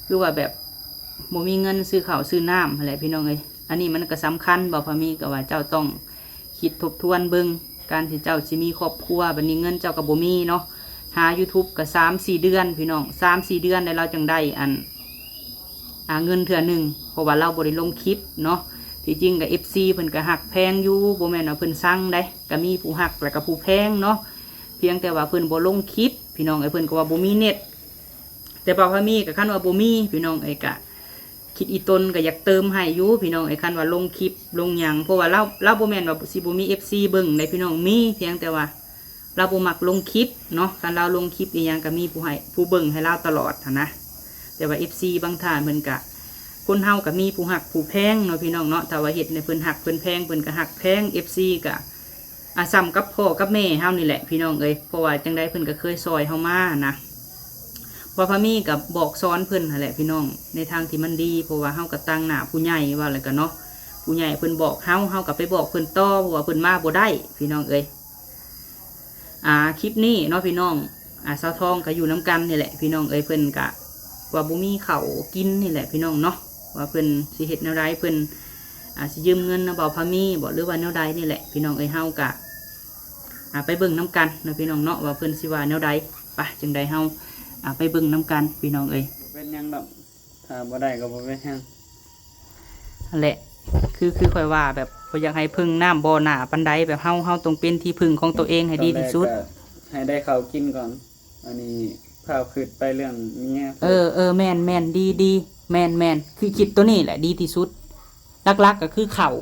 ຄືວ່າແບບບໍ່ມີເງິນຊື້ເຂົ້າຊື້ນ້ຳຫັ້ນແຫຼະພີ່ນ້ອງເອີຍ. ອັນນີ້ມັນກໍສຳຄັນ ເບົາພາມີກໍວ່າເຈົ້າຕ້ອງ ຄິດທົບທວນເບິ່ງ ການທີ່ເຈົ້າຊິມີຄອບຄົວ ບັດນີ້ເງິນເຈົ້າກໍບໍ່ມີເນາະ ຫາຢູທູບກໍສາມສີ່ເດືອນພີ່ນ້ອງ ສາມສີ່ເດືອນແລ້ວລາວຈັ່ງໄດ້ອັນ ອ່າ ເງິນເທື່ອໜຶ່ງ ເພາະວ່າລາວບໍ່ໄດ້ລົງຄລິບເນາະ. ທີ່ຈິງກໍເອັຟຊີເພິ່ນກໍຮັກແພງຢູ່ ບໍ່ແມ່ນວ່າເພິ່ນຊັງໃດ ກໍມີຜູ້ຮັກແລ້ວກໍຜູ້ແພງເນາະ ພຽງແຕ່ວ່າເພິ່ນບໍ່ລົງຄລິບພີ່ນ້ອງເອີຍ ເພິ່ນກໍວ່າບໍ່ມີເນັດ. ແຕ່ເບົາພາມີກໍຄັນວ່າບໍ່ມີພີ່ນ້ອງເອີຍ ກໍ ຄິດອີ່ຕົນກໍຢາກເຕີມໃຫ້ຢູ່ພີ່ນ້ອງເອີຍ ຄັນວ່າລົງຄລິບລົງຫຍັງ ເພາະວ່າລາວ ລາວບໍ່ແມ່ນວ່າຊິບໍ່ມີເອັຟຊີເບິ່ງໃດພີ່ນ້ອງ ມີ ພຽງແຕ່ວ່າລາວບໍ່ມັກລົງຄລິບເນາະ. ຄັນລາວລົງຄລິບອີ່ຫຍັງກໍມີຜູ້ໃຫ້ ຜູ້ເບິ່ງໃຫ້ລາວຕະຫຼອດຫັ້ນນະ. ແຕ່ວ່າເອັຟຊີບາງທ່ານເພິ່ນກະ ຄົນເຮົາກໍມີຜູ້ຮັກຜູ້ແພງເນາະພີ່ນ້ອງເນາະ ຖ້າວ່າເຮັດໃຫ້ເພິ່ນຮັກເພິ່ນແພງ ເພິ່ນກໍຮັກແພງ ເອັຟຊີກະ ອ່າ ສ່ຳກັບພໍ່ກັບແມ່ເຮົານີ້ແຫຼະພີ່ນ້ອງເອີຍ ເພາະວ່າຈັ່ງໃດເພິ່ນກໍເຄີຍຊ່ອຍເຮົາມານະ. ເບົາພາມີກໍບອກສອນເພິ່ນຫັ້ນແຫຼະພີ່ນ້ອງ ໃນທາງທີ່ມັນດີ ເພາະວ່າເຮົາກໍຕາງໜ້າຜູ້ໃຫຍ່ ເວົ້າແລ້ວກໍເນາະ ຜູ້ໃຫຍ່ເພິ່ນບອກເຮົາ ເຮົາກໍໄປບອກເພິ່ນຕໍ່ ເພາະວ່າເພິ່ນມາບໍ່ໄດ້ພີ່ນ້ອງເອີຍ. ອ່າ ຄລິບນີ້ເນາະພີ່ນ້ອງ ອ່າ ສາວທອງກໍຢູ່ນຳກັນນີ້ແຫຼະພີ່ນ້ອງເອີຍ ເພິ່ນກະວ່າບໍ່ມີເຂົ້າກິນນີ້ແຫຼະພີ່ນ້ອງເນາະ ວ່າເພິ່ນຊິເຮັດແນວໃດ ເພິ່ນ ອ່າ ຊິຢືມເງິນນຳເບົາພາມີບໍ ຫຼືວ່າແນວໃດນີ້ແຫຼະພີ່ນ້ອງເອີຍ. ເຮົາກະ ອ່າ ໄປເບິ່ງນຳກັນເນາະພີ່ນ້ອງເນາະ ວ່າເພິ່ນຊິວ່າແນວໃດ. ໄປ ຈັ່ງໃດເຮົາ ອ່າ ໄປເບິ່ງນຳກັນພີ່ນ້ອງເອີຍ. ບໍ່ເປັນຫຍັງດອກ ຖ້າບໍ່ໄດ້ກໍບໍ່ເປັນຫຍັງ. ຫັ້ນແຫຼະ ຄື ຄືຂ້ອຍວ່າ ແບບບໍ່ຢາກໃຫ້ເພິ່ງນ້ຳບໍ່ໜ້າປານໃດ ແບບເຮົາ ເຮົາຕ້ອງເປັນທີ່ເພິ່ງຂອງຕົວເອງໃຫ້ດີທີ່ສຸດ. ຕອນແລກກໍໃຫ້ໄດ້ເຂົ້າກິນກ່ອນ ອັນນີ້ພາວຄິດໄປເລື່ອງເມຍ. ເອີ ເອີ ແມ່ນ ແມ່ນ ດີ ດີ ແມ່ນ ແມ່ນ ຄືຄິດໂຕນີ້ແຫຼະດີທີ່ສຸດ. ຫຼັກໆກໍຄືເຂົ້າ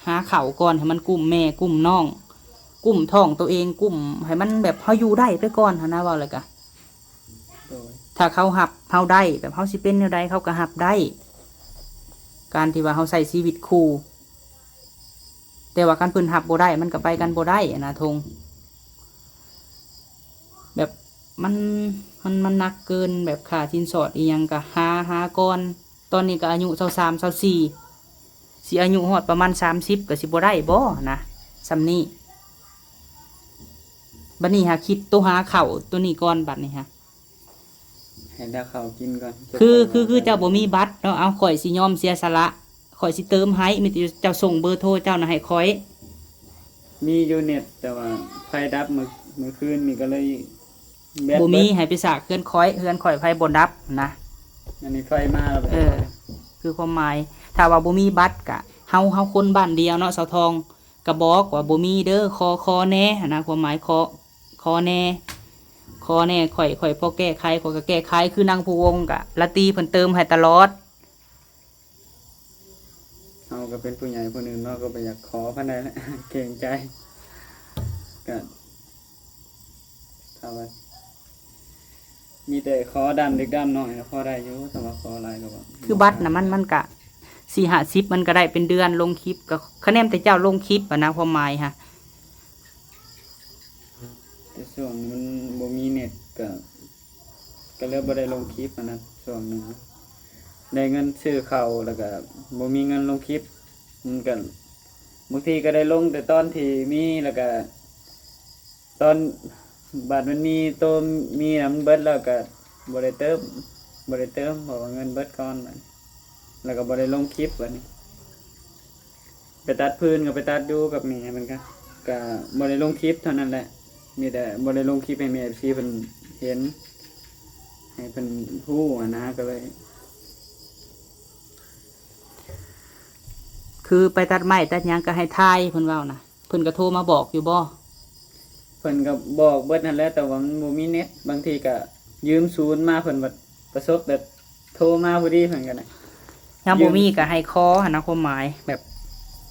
ຫາເຂົ້າກ່ອນ ໃຫ້ມັນກຸ້ມແມ່ ກຸ້ມນ້ອງ ກຸ້ມທ້ອງໂຕເອງ ກຸ້ມໃຫ້ມັນແບບເຮົາຢູ່ໄດ້ໄປກ່ອນຫັ້ນນະ ເວົ້າແລ້ວກະ ໂດຍ ຖ້າເຂົາຮັບເຮົາໄດ້ ແບບເຮົາຊິເປັນແນວໃດເຂົາກໍຮັບໄດ້ ການທີ່ວ່າເຮົາໃຊ້ຊີວິດຄູ່. ແຕ່ວ່າຄັນເພິ່ນຮັບບໍ່ໄດ້ ມັນກໍໄປກັນບໍ່ໄດ້ຫັ້ນນະ ທົງ ແບບມັນ ມັນ ມັນໜັກເກີນ ແບບຄ່າສິນສອດອີ່ຫຍັງກໍຫາ ຫາກ່ອນ. ຕອນນີ້ກໍອາຍຸຊາວສາມ ຊາວສີ່ ຊິອາຍຸຮອດປະມານສາມສິບກໍຊິບໍ່ໄດ້ບໍ່ນະ ສ່ຳນີ້. ບັດນີ້ຫາຄິດໂຕຫາເຂົ້າໂຕນີ້ກ່ອນ ບັດນີ້ຫາ ໃຫ້ລາວເຂົ້າກິນກ່ອນ. ຄື ຄື ຄືເຈົ້າບໍ່ມີບັດເນາະ ເອົາ ຂ້ອຍຊິຍອມເສຍສະຫຼະ ຂ້ອຍຊິເຕີມໃຫ້ ມີແຕ່ເຈົ້າສົ່ງເບີໂທເຈົ້ານະໃຫ້ຂ້ອຍ. ມີຢູ່ເນັດ ແຕ່ວ່າໄຟດັບມື້ ມື້ຄືນນີ້ກໍເລີຍ ແບັດບໍ່ມີ ເບິດ ໃຫ້ໄປສາກເຮືອນຂ້ອຍ ເຮືອນຂ້ອຍໄຟບໍ່ດັບນະ. ອັນນີ້ໄຟມາແລ້ວ. ເອີ ຄືຄວາມໝາຍ ຖ້າວ່າບໍ່ມີບັດກະ ເຮົາ ເຮົາຄົນບ້ານດຽວເນາະ ສາວທອງ ກະບອກວ່າບໍ່ມີເດີ ຂໍ ຂໍແດ່ຫັ້ນນະ ຄວາມໝາຍ ຂໍ ຂໍແດ່ ຂໍແດ່ ຂ້ອຍ ຂ້ອຍພໍແກ້ໄຂ ຂ້ອຍກໍແກ້ໄຂ ຄືນາງພູວົງກະລາຕີເພິ່ນເຕີມໃຫ້ຕະຫຼອດ. ເຮົາກໍເປັນຜູ້ໃຫຍ່ຜູ້ໜຶ່ງເນາະ ກໍບໍ່ຢາກຂໍປານໃດແຫຼະ ເກງໃຈ. ກໍຖ້າວ່າມີແຕ່ຂໍດ້ານເລັກດ້ານນ້ອຍນະ ພໍໄດ້ຢູ່ ຖ້າວ່າຂໍຫຼາຍກໍບໍ່ ຄືບັດນະ ມັນ ມັນກະສີ່ຫ້າສິບ ມັນກໍໄດ້ເປັນເດືອນ ລົງຄລິບກໍ ຄະແນນແຕ່ເຈົ້າລົງຄລິບຫັ້ນນະ ຄວາມໝາຍຫະ. ແຕ່ຊ່ວງນີ້ມັນບໍ່ມີເນັດ ກໍ ກໍເລີຍບໍ່ໄດ້ລົງຄລິບຫັ້ນນະ ຊ່ວງໜຶ່ງ ໄດ້ເງິນຊື້ເຂົ້າ ແລ້ວກໍບໍ່ມີເງິນລົງຄລິບ. ມັນກໍ ບາງທີກໍໄດ້ລົງແຕ່ຕອນທີ່ມີ ແລ້ວກໍຕອນ ບາດມັນມີ ໂຕມີນະ ມັນເບິດແລ້ວກໍບໍ່ໄດ້ເຕີມ ບໍ່ໄດ້ເຕີມ ເພາະວ່າເງິນເບິດກ່ອນ ແລ້ວກໍບໍ່ໄດ້ລົງຄລິບ. ບັດນີ້ ໄປຕັດຟືນກໍໄປຕັດຢູ່ກັບແມ່ເພິ່ນ ກໍ ກໍບໍ່ໄດ້ລົງຄລິບເທົ່ານັ້ນແຫຼະ ມີແຕ່ບໍ່ໄດ້ລົງຄລິບໃຫ້ແມ່ເອັຟຊີເພິ່ນເຫັນ ໃຫ້ເພິ່ນຮູ້ຫັ້ນນະ ກໍເລີຍ ຄືໄປຕັດໄມ້ຕັດຫຍັງກໍໃຫ້ຖ່າຍ ເພິ່ນເວົ້ານະ ເພິ່ນກໍໂທມາບອກຢູ່ບໍ່? ເພິ່ນກໍບອກເບິດຫັ້ນແຫຼະ ແຕ່ວ່າມັນບໍ່ມີເນັດ ບາງທີກໍຢືມສູນມາ ເພິ່ນບັດປະສົບແບບ ໂທມາພໍດີເພິ່ນກໍໄດ້ ຍາມບໍ່ມີກໍໃຫ້ຂໍຫັ້ນນະ ຄວາມໝາຍແບບ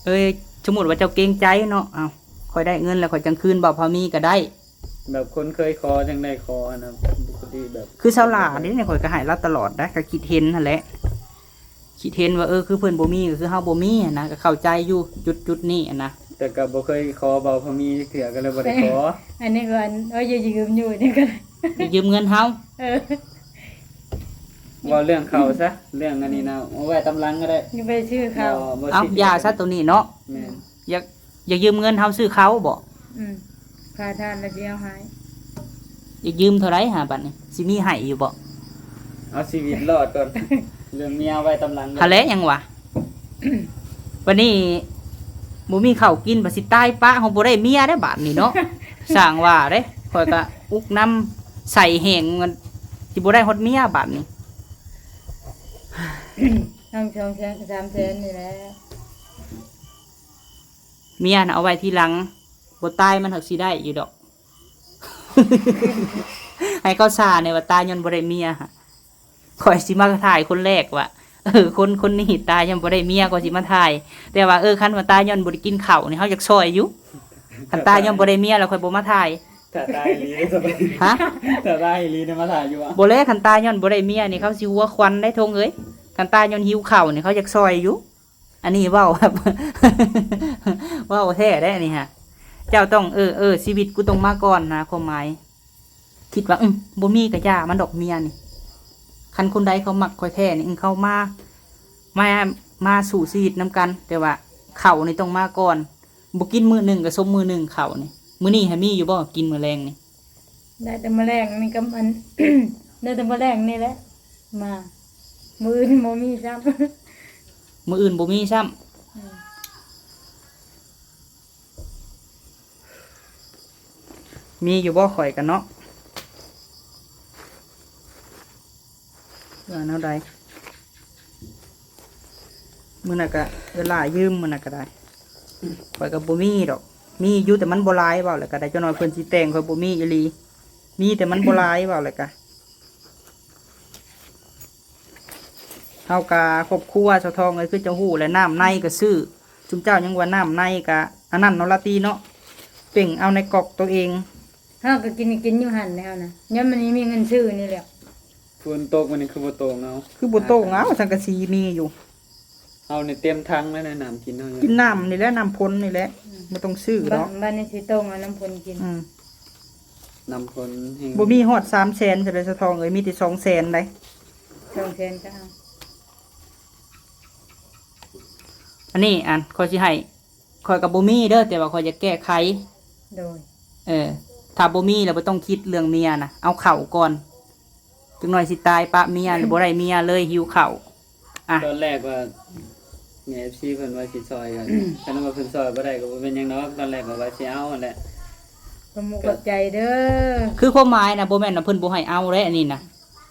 ເອີຍ ສົມມຸດວ່າເຈົ້າເກງໃຈເນາະ ເອົ້າ ຂ້ອຍໄດ້ເງິນແລ້ວຂ້ອຍຈັ່ງຄືນ ເວົ້າພໍມີກໍໄດ້ ແບບຄົນເຄີຍຂໍຈັ່ງໄດ້ຂໍຫັ້ນນະ ບໍ່ດີແບບ ຄືສາວຫຼ້າເດ້ນີ້ ຂ້ອຍກໍໃຫ້ລາວຕະຫຼອດໄດ໋ ກໍຄິດເຫັນຫັ້ນແຫຼະ ຄິດເຫັນວ່າ ເອີ ຄືເພິ່ນບໍ່ມີກໍຄືເຮົາບໍ່ມີຫັ້ນນະ ກໍເຂົ້າໃຈຢູ່ຈຸດໆນີ້ຫັ້ນນະ ແຕ່ກໍບໍ່ເຄີຍຂໍເວົ້າພໍມີຈັກເທື່ອ ກໍເລີຍບໍ່ໄດ້ຂໍ ອັນນີ້ກໍອັນ ເອີຍ ຢືມຢູ່ນີ້ກໍ ຢາກຢືມເງິນເຮົາ. ເອີ ເວົ້າເລື່ອງເຂົ້າຊະ ເລື່ອງອັນນີ້ນະ ເອົາໄວ້ຕາມຫຼັງກໍໄດ້ ຢ່າໄປຊື້ເຂົ້າ. ບໍ່ ບໍ່ ເອົ້າ ຊິ ຢ່າຊະໂຕນີ້ເນາະ. ແມ່ນ ຢາກ ຢາກຢືມເງິນເຮົາຊື້ເຂົ້າບໍ? ອືມ ຄ່າທານລະຊິເອົາໃຫ້. ຢາກຢືມເທົ່າໃດຫາ ບັດນີ້ ຊິມີໃຫ້ຢູ່ບໍ? ເອົາຊີວິດລອດກ່ອນ ເລື່ອງເມຍເອົາໄວ້ຕາມຫຼັງ. ຫັ້ນແຫຼະ ຫຍັງວະ ບັດນີ້ບໍ່ມີເຂົ້າກິນ ບັດຊິຕາຍປະເຮົາບໍ່ໄດ້ເມຍເດ້ບາດນີ້ເນາະ. ສ້າງວ່າເດ້ ຂ້ອຍກະອຸກນຳໃສ່ແຮງ ມັນຊິບໍ່ໄດ້ຮອດເມຍບາດນີ້. ທັງສອງແສນ ສາມແສນນີ້ແຫຼະ ເມຍນະເອົາໄວ້ທີຫຼັງ ບໍ່ຕາຍມັນຫາກຊິໄດ້ຢູ່ດອກ. ໃຫ້ເຂົາຊ່າແດ່ວ່າຕາຍຍ້ອນບໍ່ໄດ້ເມຍ. ຂ້ອຍຊິມາຖ່າຍຄົນແລກວ່າ ເອີ ຄົນ ຄົນນີ້ຕາຍຍ້ອນບໍ່ໄດ້ເມຍ ຂ້ອຍຊິມາຖ່າຍ. ແຕ່ວ່າ ເອີ ຄັນວ່າຕາຍຍ້ອນບໍ່ໄດ້ກິນເຂົ້ານີ້ ເຮົາຢາກຊ່ອຍຢູ່. ຄັນຕາຍຍ້ອນບໍ່ໄດ້ເມຍແລ້ວ ຂ້ອຍບໍ່ມາຖ່າຍ. ຖ້າຕາຍອີ່ຫຼີເດ້ ຮະ? ຖ້າຕາຍອີ່ຫຼີໄດ້ມາຖ່າຍຢູ່ຫວາ? ບໍ່ແລະ ຄັນຕາຍຍ້ອນບໍ່ໄດ້ເມຍນີ້ ເຂົາຊິຫົວຄວັນໄດ໋ ທົງເອີຍ. ຄັນຕາຍຍ້ອນຫິວເຂົ້ານີ້ ເຂົາຢາກຊ່ອຍຢູ່. ອັນນີ້ເວົ້າແບບ ເວົ້າແທ້ເດ້ອັນນີ້ຮະ. ເຈົ້າຕ້ອງ ເອີ ເອີ ຊີວິດກູຕ້ອງມາກ່ອນນະ ຄວາມໝາຍ ຄິດວ່າ ອື ບໍ່ມີກະຢ່າມັນດອກເມຍນີ້. ຄັນຄົນໃດເຂົາມັກຂ້ອຍແທ້ນີ້ ອື ເຂົາມາ ມາ ມາສູ້ຊີວິດນຳກັນ. ແຕ່ວ່າເຂົ້ານີ້ຕ້ອງມາກ່ອນ ບໍ່ກິນມື້ໜຶ່ງກະສົມມື້ໜຶ່ງເຂົ້ານີ້. ມື້ນີ້ຫາມີຢູ່ບໍ່ກິນມື້ແລງນີ້? ໄດ້ແຕ່ມື້ແລງນີ້ກັບອັນ ໄດ້ແຕ່ມື້ແລງນີ້ແຫຼະ ມາ ມື້ອື່ນບໍ່ມີຊ້ຳ. ມື້ອື່ນບໍ່ມີຊ້ຳ. ອືມ ມີຢູ່ບໍ່? ຂ້ອຍກະເນາະ ວ່າແນວໃດ? ມື້ນັ້ນກະເອື້ອຍຫຼ້າຢືມ ມື້ນັ້ນກະໄດ້. ຂ້ອຍກະບໍ່ມີດອກ ມີຢູ່ແຕ່ມັນບໍ່ຫຼາຍ. ເວົ້າແລ້ວກະໄດ້ ຈັກໜ້ອຍເພິ່ນຊິແຕ່ງ ຂ້ອຍບໍ່ມີອີ່ຫຼີ. ມີແຕ່ມັນບໍ່ຫຼາຍ ເວົ້າແລ້ວກະ ເຮົາກະຄອບຄົວສາວທອງເອີຍ ຄືເຈົ້າຮູ້ແຫຼະ ນ້ຳໃນກະຊື້. ຊຸມເຈົ້າຍັງວ່ານ້ຳໃນກະອັນນັ້ນເນາະ ລາຕີເນາະ ເປັ່ງເອົາໃນກອກໂຕເອງ. ເຮົາກະກິນ ກິນຢູ່ຫັ້ນແຫຼະເຮົານະ ຍ້ອນມັນມີເງິນຊື້ນີ້ແຫຼະ. ຝົນຕົກມື້ນີ້ຄືບໍ່ໂຕ່ງເອົາ ຄືບໍ່ໂຕ່ງເອົາ ສັງກະສີມີຢູ່. ເຮົານີ້ເຕັມຖັງແລ້ວນະ ນ້ຳກິນເຮົາ ກິນນ້ຳນີ້ແຫຼະ ນ້ຳຝົນນີ້ແຫຼະ ອືມ ບໍ່ຕ້ອງຊື້ດອກ. ບາດນີ້ຊິຕ້ອງເອົານ້ຳຝົນກິນ. ອືມ ນ້ຳຝົນແຮງ ບໍ່ມີຮອດສາມແສນຊະເດ ສາວທອງເອີຍ ມີແຕ່ສອງແສນໃດ໋. ສອງແສນກະເອົາ. ອັນນີ້ ອັນ ຂ້ອຍຊິໃຫ້ ຂ້ອຍກະບໍ່ມີເດີ ແຕ່ວ່າຂ້ອຍຢາກແກ້ໄຂ. ໂດຍ ເອີ ຖ້າບໍ່ມີແລ້ວບໍ່ຕ້ອງຄິດເລື່ອງເມຍນະ ເອົາເຂົ້າກ່ອນ. ຈັກໜ້ອຍຊິຕາຍປະເມຍ ຫຼືບໍ່ໄດ້ເມຍເລີຍ ຫິວເຂົ້າ. ອ່ະ ຕອນແລກວ່າ ມີເອັຟຊີເພິ່ນວ່າຊິຊ່ອຍກັນ ຄັນວ່າເພິ່ນຊ່ອຍບໍ່ໄດ້ກະບໍ່ເປັນຫຍັງດອກ. ຕອນແລກກະວ່າຊິເອົາຫັ້ນແຫຼະ ຂອບໃຈເດີ. ຄືຄວາມໝາຍນະ ບໍ່ແມ່ນວ່າເພິ່ນບໍ່ໃຫ້ເອົາເດ້ ອັນນີ້ນະ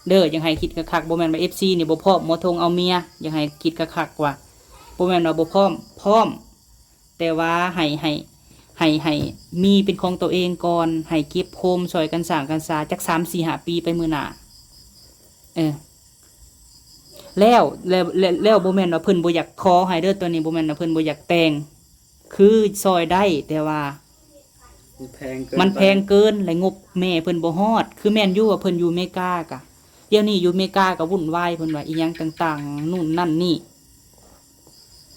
ເດີ. ຢາກໃຫ້ຄິດຄັກໆ ບໍ່ແມ່ນວ່າເອັຟຊີນີ້ບໍ່ພ້ອມ ໝໍທົງເອົາເມຍ. ຢາກໃຫ້ຄິດຄັກໆ ວ່າບໍ່ແມ່ນວ່າບໍ່ພ້ອມ ພ້ອມ ແຕ່ວ່າໃຫ້ ໃຫ້ ໃຫ້ ໃຫ້ມີເປັນຂອງໂຕເອງກ່ອນ ໃຫ້ເກັບໂຮມຊ່ອຍກັນສ້າງກັນສາຈັກສາມສີ່ຫ້າປີໄປມື້ໜ້າ. ເອີ ແລ້ວ ແລ້ວ ແລ້ວ ແລ້ວບໍ່ແມ່ນວ່າເພິ່ນບໍ່ຢາກຂໍໃຫ້ເດີ ໂຕນີ້ບໍ່ແມ່ນວ່າເພິ່ນບໍ່ຢາກແຕ່ງ ຄືຊ່ອຍໄດ້ ແຕ່ວ່າ ມັນແພງເກີນ ມັນແພງເກີນ ແລະງົບແມ່ເພິ່ນບໍ່ຮອດ. ຄືແມ່ນຢູ່ວ່າເພິ່ນຢູ່ເມກາກະ ດຽວນີ້ຢູ່ເມກາກະວຸ່ນວາຍ ເພິ່ນວ່າອີ່ຫຍັງຕ່າງໆ ນູ້ນນັ້ນນີ້.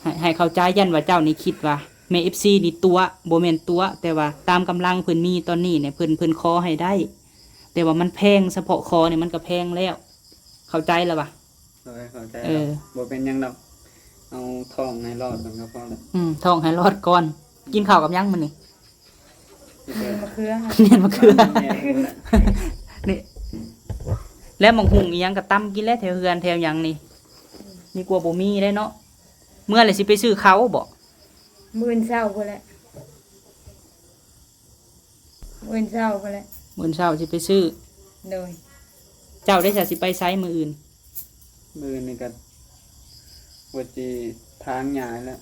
ໃຫ້ ໃຫ້ເຂົ້າໃຈ ຢ້ານວ່າເຈົ້ານີ້ຄິດວ່າແມ່ເອັຟຊີນີ້ຕົວະ ບໍ່ແມ່ນຕົວະ ແຕ່ວ່າຕາມກຳລັງເພິ່ນມີຕອນນີ້ນີ້ ເພິ່ນ ເພິ່ນຂໍໃຫ້ໄດ້ ແຕ່ວ່າມັນແພງ ສະເພາະຂໍນີ້ມັນກະແພງແລ້ວ. ເຂົ້າໃຈລະຫວາ? ໂດຍ ເຂົ້າໃຈ. ເອີ ບໍ່ເປັນຫຍັງດອກ ເອົາທ້ອງໃຫ້ລອດກ່ອນກະພໍແລ້ວ. ອືມ ທ້ອງໃຫ້ລອດກ່ອນ. ກິນເຂົ້າກັບຫຍັງມື້ນີ້? ແມ່ນມະເຂືອ ແມ່ນມະເຂືອ ແມ່ນ ນີ້ ແລ້ວໝາກຫຸ່ງອີ່ຫຍັງກະຕຳກິນແຫຼະ ແຖວເຮືອນແຖວຫຍັງນີ້ ດີກວ່າບໍ່ມີເດ້ເນາະ. ເມື່ອແລ້ວຊິໄປຊື້ເຂົ້າບໍ? ມື້ອື່ນເຊົ້າພຸ້ນແຫຼະ ມື້ອື່ນເຊົ້າພຸ້ນແຫຼະ ມື້ອື່ນເຊົ້າຊິໄປຊື້. ໂດຍ ເຈົ້າໄດ້ສະ ຊິໄປໃສມື້ອື່ນ? ມື້ນີ້ກະວ່າຊິຖາງຫຍ້າແລ້ວ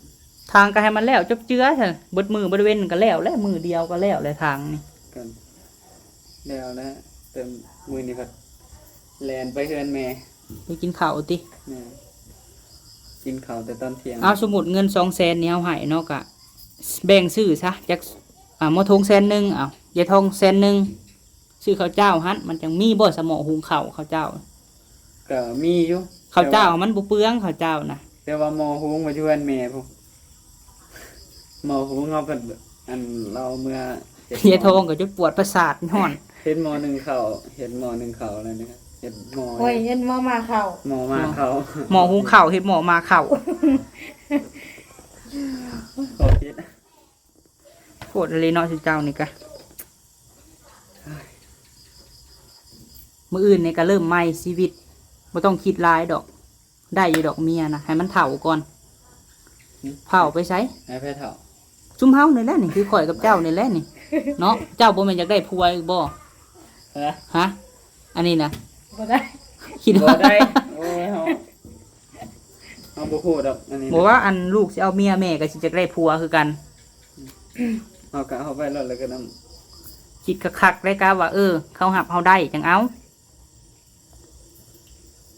ຖາງກະໃຫ້ມັນແລ້ວຈົບເຈືອຊັ້ນ ເບິດມື້ເບິດເວັນກະແລ້ວແຫຼະ ມື້ດຽວກະແລ້ວແຫຼະ ຖາງນີ້ ກະແລ້ວແຫຼະ. ແຕ່ມື້ນີ້ພັດແລ່ນໄປເຮືອນແມ່ ໄປກິນເຂົ້າຕິ? ແມ່ນ ກິນເຂົ້າແຕ່ຕອນທ່ຽງ. ເອົາ ສົມມຸດເງິນສອງແສນນີ້ເຮົາໃຫ້ເນາະ ກະແບ່ງຊື້ຊະ ຈັກ ອ່າ ໝໍທົງແສນໜຶ່ງ ເອົາ ຍາຍທອງແສນໜຶ່ງ ຊື້ເຂົ້າເຈົ້າຫັ້ນ ມັນຈັ່ງມີບໍ່ສະໝໍ້ຫຸງເຂົ້າ ເຂົ້າເຈົ້າ? ກະມີຢູ່ ເຂົ້າເຈົ້າ ແຕ່ວ່າມັນບໍ່ເປືອງ ເຂົ້າເຈົ້ານະ ແຕ່ວ່າໝໍຫຸງໄວ້ຢູ່ເຮືອນແມ່ພຸ້ນ ໝໍຫຸງເຮົາເພິ່ນ ອັນ ລາວເມືອເຮັ ເຮັດ ເຮັດທ້ອງກໍຈົນປວດປະສາດຮ້ອນ. ເຮັດໝໍ້ໜຶ້ງເຂົ້າ ເຮັດໝໍ້ໜຶ້ງເຂົ້າແລ້ວນີ້ ເຮັດໝໍ້ ໂອ້ຍ ເຮັດໝໍ້ໝາເຂົ້າ ໝໍ້ໝາເຂົ້າ ໝໍ້ຫຸງເຂົ້າ ເຮັດໝໍ້ໝາເຂົ້າ. ຂໍຜິດ ໂພດອີ່ຫຼີເນາະ ຊຸມເຈົ້ານີ້ກະ. ມື້ອື່ນນີ້ກະເລີ່ມໃໝ່ຊີວິດ ບໍ່ຕ້ອງຄິດຫຼາຍດອກ. ໄດ້ຢູ່ດອກເມຍນະ ໃຫ້ມັນເຖົ້າກ່ອນ. ຫຶ? ເຖົ້າໄປໃສ? ໃຫ້ໃຜເຖົ້າ? ຊຸມເຮົານີ້ແຫຼະນີ້ ຄືຂ້ອຍກັບເຈົ້ານີ້ແຫຼະນີ້ເນາະ. ເຈົ້າບໍ່ແມ່ນຢາກໄດ້ຜົວອີກບໍ່? ຮະ? ຮະ? ອັນນີ້ນະ ບໍ່ໄດ້ ຄິດ ບໍ່ໄດ້. ໂອ້ຍ ເຮົາ ເຮົາບໍ່ຮູ້ດອກອັນນີ້ນະ. ບໍ່ວ່າອັນລູກຊິເອົາເມຍ ແມ່ກໍຊິຢາກໄດ້ຜົວຄືກັນ. ເຮົາກະເອົາໄປໂລດ ແລ້ວກໍນຳ ຄິດຄັກໆ ໄດ້ກະວ່າ ເອີ ເຂົາຮັບເຮົາໄດ້ຈັ່ງເອົາ.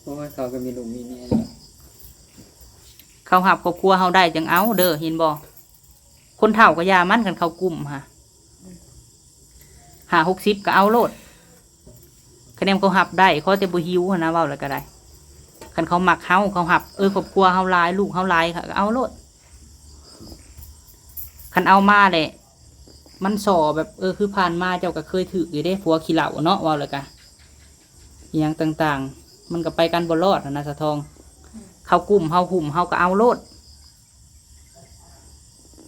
ໂອ້ຍ ເຂົາກໍມີລູກມີເມຍແລ້ວ ເຂົາຮັບຄອບຄົວເຮົາໄດ້ຈັ່ງເອົາເດີ ເຫັນບໍ່? ຄົນເຖົ້າກໍຢ່າມັນ ຄັນເຂົາກຸ້ມຫາ ຫ້າຫົກສິບກໍເອົາໂລດ. ຄະແນນເຂົາຮັບໄດ້ ຂໍແຕ່ບໍ່ຫິວຫັ້ນນະ ເວົ້າແລ້ວກໍໄດ້. ຄັນເຂົາມັກເຮົາ ເຂົາຮັບ ເອີ ຄອບຄົວເຮົາຫຼາຍ ລູກເຮົາຫຼາຍ ກໍເອົາໂລດ. ຄັນເອົາມາແຫຼະ ມັນສໍ່ແບບ ເອີ ຄືຜ່ານມາເຈົ້າກໍເຄີຍຖືກຢູ່ເດ້ ຜົວຂີ້ເຫຼົ້າເນາະ ເວົ້າແລ້ວກະ ອີ່ຫຍັງຕ່າງໆ ມັນກໍໄປກັນບໍ່ລອດຫັ້ນນະ ສາວທອງ. ເຂົາກຸ້ມເຮົາຫຸ້ມເຮົາກໍເອົາໂລດ.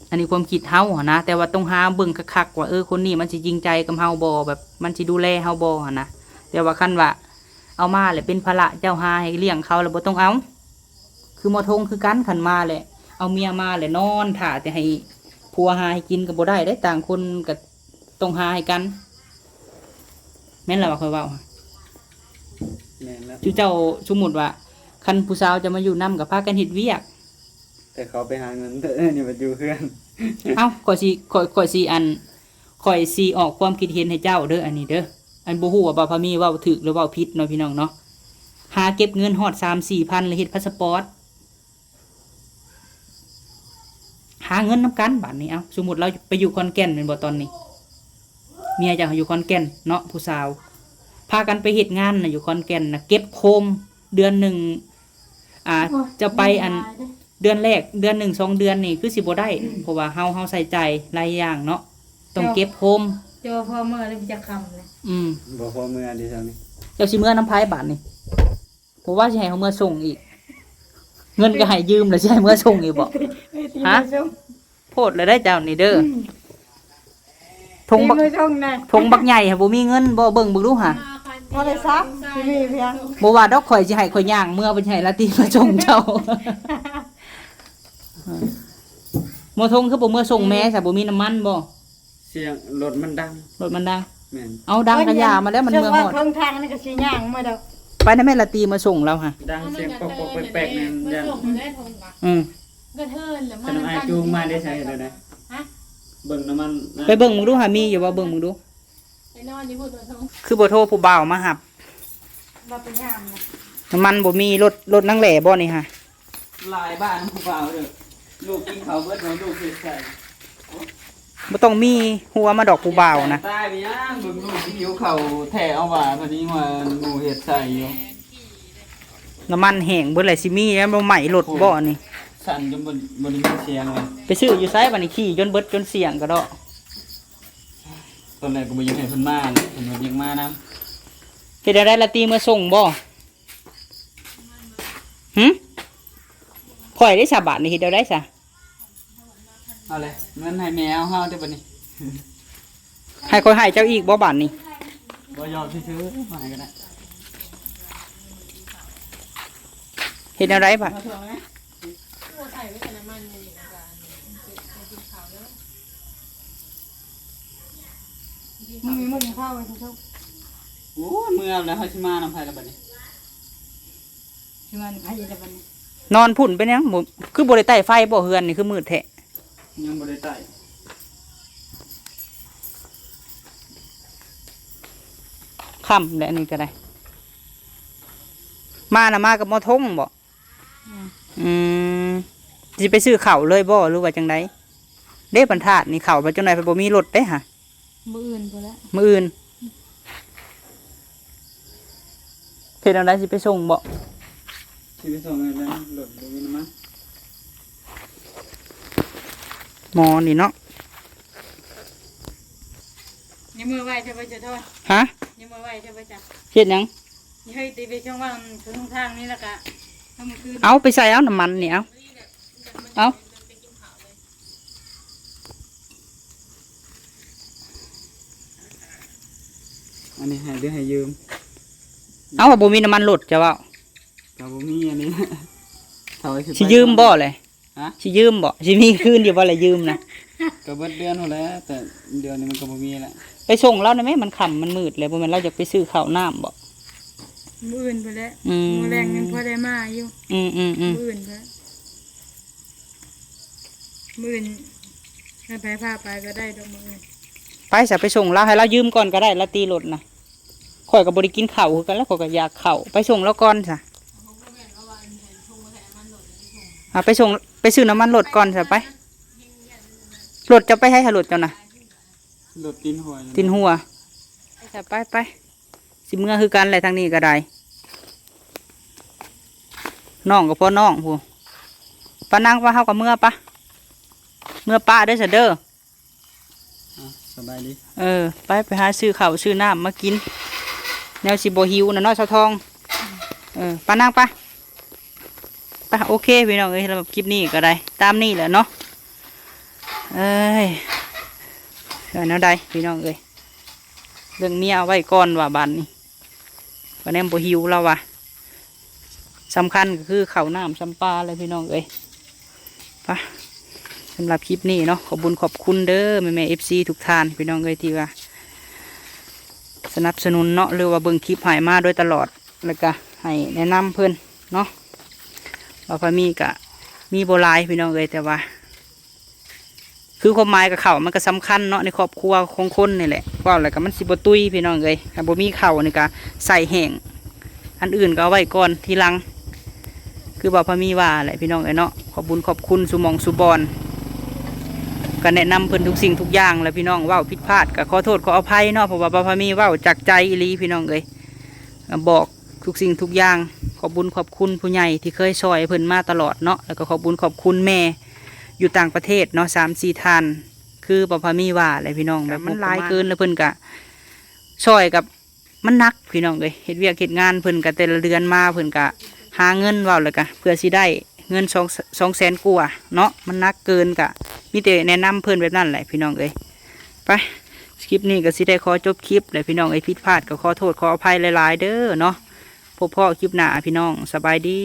ອັນນີ້ຄວາມຄິດເຮົາຫັ້ນນະ ແຕ່ວ່າຕ້ອງຫາເບິ່ງຄັກໆ ວ່າ ເອີ ຄົນນີ້ມັນຊິຈິງໃຈກັບເຮົາບໍ່ ແບບມັນຊິດູແລເຮົາບໍ່ຫັ້ນນະ. ແຕ່ວ່າຄັນວ່າເອົາມາແລ້ວເປັນພາລະ ເຈົ້າຫາໃຫ້ລ້ຽງເຂົາແລ້ວບໍ່ຕ້ອງເອົາ. ຄືໝໍ້ທົງຄືກັນ ຄັນມາແລ້ວ ເອົາເມຍມາແລ້ວນອນຖ້າແຕ່ໃຫ້ຜົວຫາໃຫ້ກິນກໍບໍ່ໄດ້ເດ້ ຕ່າງຄົນກໍຕ້ອງຫາໃຫ້ກັນ. ແມ່ນລະວ່າຂ້ອຍເວົ້າ ແມ່ນແລ້ວ ຈຸເຈົ້າ ສົມມຸດວ່າ ຄັນຜູ້ສາວຈະມາຢູ່ນຳກໍພາກັນເຮັດວຽກ ແຕ່ເຂົາໄປຫາເງິນ ເອີ ນີ້ມາຢູ່ເຮືອນ. ເອົ້າ ຂ້ອຍຊິ ຂ້ອຍ ຂ້ອຍຊິ ອັນ ຂ້ອຍຊິອອກຄວາມຄິດເຫັນໃຫ້ເຈົ້າເດີ ອັນນີ້ເດີ. ອັນ ບໍ່ຮູ້ວ່າບ່າວພາມີເວົ້າຖືກ ຫຼື ເວົ້າຜິດເນາະ ພີ່ນ້ອງເນາະ. ຫາເກັບເງິນຮອດສາມສີ່ພັນ ແລ້ວເຮັດພາສປອດ ຫາເງິນນຳກັນບາດນີ້. ເອົ້າ ສົມມຸດລາວໄປຢູ່ຂອນແກ່ນແມ່ນບໍ່ຕອນນີ້? ເມຍເຈົ້າຢູ່ຂອນແກ່ນເນາະ ຜູ້ສາວ ພາກັນໄປເຮັດງານນະ ຢູ່ຂອນແກ່ນນະ ເກັບໂຮມເດືອນໜຶ່ງ ອ່າ ໂອ້ຍ ຈະໄປອັນ ເດືອນແລກ ເດືອນໜຶ່ງສອງເດືອນນີ້ຄືຊິບໍ່ໄດ້ ເພາະວ່າເຮົາ ເຮົາໃຊ້ຈ່າຍຫຼາຍຢ່າງເນາະ ຕ້ອງເກັບໂຮມ. ເຈົ້າ ເຈົ້າພໍເມືອແລ້ວມັນຈະຄ່ຳເລີຍ. ອືມ ບໍ່ພໍເມືອເດ້ຊ່ຳນີ້. ເຈົ້າຊິເມືອນຳໃຜບາດນີ້? ບໍ່ວ່າຊິໃຫ້ເຮົາເມືອສົ່ງອີກ ເງິນກໍໃຫ້ຢືມແລ້ວ ຊິໃຫ້ເມືອສົ່ງອີກບໍ່? ຮະ? ໂພດແລ້ວໄດ໋ເຈົ້ານີ້ເດີ. ອືມ ຖົງບັກ ຖົງບັກໃຫຍ່ຫາບໍ່ມີເງິນບໍ່? ເບິ່ງເບິ່ງດູຫາ. ໂທລະສັບຊິມີພຽງ. ບໍ່ວ່າດອກ ຂ້ອຍຊິໃຫ້ ຂ້ອຍຍ່າງເມືອ ບໍ່ໃຫ້ລາຕີມາສົ່ງເຈົ້າ. ໝໍ້ທົງຄືບໍ່ເມືອສົ່ງແມ່ຊະ ບໍ່ມີນ້ຳມັນບໍ່? ສຽງລົດມັນດັງ. ລົດມັນດັງ. ແມ່ນ. ເອົາ ດັງກະຢ່າມາແລ້ວ ມັນເມືອຮອດ. ເຊິ່ງວ່າເຄິ່ງທາງນີ້ກໍຊິຍ່າງມາດອກ. ໄປນຳແມ່ລາຕີມາສົ່ງລາວຫາ. ດັງສຽງປອກໆແປກໆນັ້ນ. ອືມ ຄັນອ້າຍຈູງມາໄດ້ໃສແລ້ວນະ? ຮະ? ເບິ່ງນ້ຳມັນ ໄປເບິ່ງເບິ່ງດູຫາ ມີຢູ່ບໍ່? ເບິ່ງເບິ່ງດູ. ໄປນອນຢູ່ພຸ້ນ ບໍ່ໂທ ຄືບໍ່ໂທຜູ້ບ່າວມາຮັບ. ບໍ່ໄປຍາມນະ. ນ້ຳມັນບໍ່ມີ. ລົດ ລົດນາງແຫຼບໍ່ນີ້ຫາ? ຫຼາຍບ້ານຜູ້ບ່າວເດີ ລູກກິນເຂົ້າເບິດແລ້ວ ລູກເຮັດໃສ່. ບໍ່ຕ້ອງມີຫົວມາດອກຜູ້ບ່າວນະ. ຕາຍໄປຫຍັງ ເບິ່ງລູກຫິວເຂົ້າແທ້ເອົາວ່າ ຕອນນີ້ວ່າໝູ່ເຮັດໃສ່ຢູ່. ນ້ຳມັນແຫ້ງເບິດແລ້ວ ຊິມີແລ້ວບໍ່ໄໝ້ລົດບໍ່ນີ້? ສັ່ນຈົນບໍ່ ບໍ່ໄດ້ຍິນສຽງເລີຍ. ໄປຊື້ຢູ່ໃສບາດນີ້? ຂີ່ຈົນເບິດຈົນສ່ຽງກະເດາະ. ຕອນແລກກໍບໍ່ຢາກໃຫ້ເພິ່ນມານະ ເພິ່ນວ່າຢາກມານຳ. ເຮັດແນວໃດລາຕີ ເມືອສົ່ງບໍ່? ຫຶ? ຂ້ອຍໄດ້ສາບາດນີ້ ເຮັດແນວໃດສະ? ເອົາແຫຼະ ເງິນໃຫ້ແມ່ເອົາເຮົາເດີບາດນີ້. ໃຫ້ຂ້ອຍໃຫ້ເຈົ້າອີກບໍ່ບາດນີ້? ບໍ່ ຢອກຊື່ໆ ໃຫ້ກໍໄດ້. ເຮັດແນວໃດບາດ? ມື້ມື້ເຂົ້າໄປເຈົ້າ. ໂອ້ຍ ເມື່ອແລ້ວ ເຮົາຊິມານຳໃຜລະບາດນີ້? ຊິມານຳໃຜລະບາດນີ້? ນອນພຸ້ນເປັນຫຍັງ? ບໍ່ ຄືບໍ່ໄດ້ໄຕ້ໄຟບໍ່? ເຮືອນນີ້ຄືມືດແທ້. ຍັງບໍ່ໄດ້ໄຕ້. ຄ່ຳແລ້ວ ອັນນີ້ກໍໄດ້. ມານະ ມາກັບໝໍ້ທົງບໍ່? ອືມ ອືມ ຊິໄປຊື້ເຂົ້າເລີຍບໍ່ ຫຼືວ່າຈັ່ງໃດ? ເດ້ບັນທາດນີ້ ເຂົ້າໄປຈັ່ງໃດ ໄປບໍ່ມີລົດເດ້ຫະ. ມື້ອື່ນພຸ້ນແຫຼະ ມື້ອື່ນ. ເຮັດແນວໃດ ຊິໄປສົ່ງບໍ່? ຊິໄປສົ່ງແລ້ວ ລົດບໍ່ມີນ້ຳມັນ. ໝໍນີ້ເນາະ. ຍັງເມືອໄວເທື່ອບໍ່ຈະທອດ? ຮະ? ຍັງເມືອໄວເທື່ອບໍ່ຈະ? ເຮັດຫຍັງ? ເຮີ້ຍ ຕິໄປຊ່ອງວ່າງຊ່ອງທາງນີ້ ແລ້ວກະເອົາມາຄືນ. ເອົາໄປໃສ່ເອົານ້ຳມັນນີ້ ເອົາ ເອົາ. ອັນນີ້ໃຫ້ ຫຼື ໃຫ້ຢືມ? ເອົາ ບໍ່ມີນ້ຳມັນລົດ ຈະເວົ້າ. ກໍບໍ່ມີອັນນີ້ ເທົ່າຊິ ຊິຢືມບໍ່ແຫຼະ? ຮະ? ຊິຢືມບໍ່? ຊິມີຄືນຢູ່ບໍ່ລະຢືມນະ? ກໍເບິດເດືອນພຸ້ນແຫຼະ ແຕ່ດຽວນີ້ມັນກໍບໍ່ມີແລ້ວ. ໄປສົ່ງລາວໄດ້ແມ ມັນຄ່ຳມັນມືດແລ້ວ. ບໍ່ແມ່ນລາວຢາກໄປຊື້ເຂົ້ານ້ຳບໍ່? ມື້ອື່ນພຸ້ນແຫຼະ. ອືມ ມື້ແລງຍັງພໍໄດ້ມາຢູ່. ອືມໆໆ ມື້ອື່ນພຸ້ນແຫຼະ. ມື້ອື່ນໃຫ້ໃຜພາໄປກໍໄດ້ດອກມື້ອື່ນ. ໄປຊະ ໄປສົ່ງລາວ ໃຫ້ລາວຢືມກ່ອນກໍໄດ້ ລາວຕີລົດນະ. ຂ້ອຍກໍບໍ່ໄດ້ກິນເຂົ້າຄືກັນແຫຼະ ຂ້ອຍກໍຢາກເຂົ້າ. ໄປສົ່ງລາວກ່ອນຊະ. ອາ ໄປສົ່ງ ໄປຊື້ນ້ຳມັນລົດກ່ອນຊະ ໄປ. ລົດເຈົ້າໄປໃສ ຮະ ລົດເຈົ້ານະ? ລົດຕີນຫົວຢູ່ ຕີນຫົວ. ໄປຊະ ໄປ ໄປ. ຊິເມືອຄືກັນແຫຼະ ທາງນີ້ກໍໄດ້ ນ້ອງກໍພໍນ້ອງພຸ້ນ. ປານາງ ປາ ເຮົາກໍເມືອປະ ເມືອປະເດີຊະເດີ. ອ່ະ ສະບາຍດີ. ເອີ ໄປ ໄປຫາຊື້ເຂົ້າຊື້ນ້ຳມາກິນ ແນວຊິບໍ່ຫິວນະເນາະ ສາວທອງ. ເອີ ປານາງ ປາ ປາ. ໂອເຄພີ່ນ້ອງເອີຍ ສຳລັບຄລິບນີ້ກໍໄດ້ຕາມນີ້ແຫຼະເນາະ. ເອີຍ ວ່າແນວໃດພີ່ນ້ອງເອີຍ ເລື່ອງເມຍເອົາໄວ້ກ່ອນວ່າບາດນີ້. ປາແນມບໍ່ຫິວລາວວ່າ ສຳຄັນກໍຄືເຂົ້ານ້ຳຊຳປາແຫຼະພີ່ນ້ອງເອີຍ. ປະ ສຳລັບຄລິບນີ້ເນາະ ຂອບບຸນຂອບຄຸນເດີແມ່ໆ ເອັຟຊີ ທຸກທ່ານພີ່ນ້ອງເອີຍ ທີ່ວ່າສະໜັບສະໜູນເນາະ ຫຼືວ່າເບິ່ງຄລິບໃຫ້ມາໂດຍຕະຫຼອດ ແລ້ວກະໃຫ້ແນະນຳເພິ່ນເນາະ. ວ່າພາມີກະມີບໍ່ຫຼາຍພີ່ນ້ອງເອີຍ ແຕ່ວ່າ ຄືຄວາມໝາຍກັບເຂົ້າມັນກໍສຳຄັນເນາະ ໃນຄອບຄົວຂອງຄົນນີ້ແຫຼະ. ເວົ້າແລ້ວກໍມັນຊິບໍ່ຕຸ້ຍພີ່ນ້ອງເອີຍ ຖ້າບໍ່ມີເຂົ້ານີ້ກໍໃສ່ແຫ້ງ ອັນອື່ນກໍເອົາໄວ້ກ່ອນທີຫຼັງ. ຄືວ່າພາມີວ່າແຫຼະພີ່ນ້ອງເອີຍເນາະ ຂອບບຸນຂອບຄຸນສູ່ໝ່ອງສູ່ບ່ອນ ກໍແນະນຳເພິ່ນທຸກສິ່ງທຸກຢ່າງແຫຼະພີ່ນ້ອງ. ເວົ້າຜິດພາດກໍຂໍໂທດຂໍອະໄພເນາະ ເພາະວ່າພາມີເວົ້າຈາກໃຈອີ່ຫຼີພີ່ນ້ອງເອີຍ. ບອກທຸກສິ່ງທຸກຢ່າງ ຂອບບຸນຂອບຄຸນຜູ້ໃຫຍ່ທີ່ເຄີຍຊ່ອຍເພິ່ນມາຕະຫຼອດເນາະ ແລ້ວກໍຂອບບຸນຂອບຄຸນແມ່ຢູ່ຕ່າງປະເທດເນາະ ສາມສີ່ທ່ານ ຄືປະພາມີວ່າແຫຼະພີ່ນ້ອງ ແບບມັນຫຼາຍເກີນ ແລ້ວເພິ່ນກະຊ່ອຍກັບ ມັນໜັກພີ່ນ້ອງເອີຍ ເຮັດວຽກເຮັດງານ ເພິ່ນກະແຕ່ລະເດືອນມາ ເພິ່ນກະຫາເງິນ ເວົ້າແລ້ວກະເພື່ອຊິໄດ້ເງິນສອງ ສອງແສນກວ່າເນາະ ມັນໜັກເກີນ ກະມີແຕ່ແນະນຳເພິ່ນແບບນັ້ນແຫຼະພີ່ນ້ອງເອີຍ. ໄປ ຄລິບນີ້ກໍຊິໄດ້ຂໍຈົບຄລິບແຫຼະພີ່ນ້ອງເອີຍ ຜິດພາດກໍຂໍໂທດຂໍອະໄພຫຼາຍໆເດີເນາະ. ພົບພໍ້ຄລິບໜ້າພີ່ນ້ອງ ສະບາຍດີ.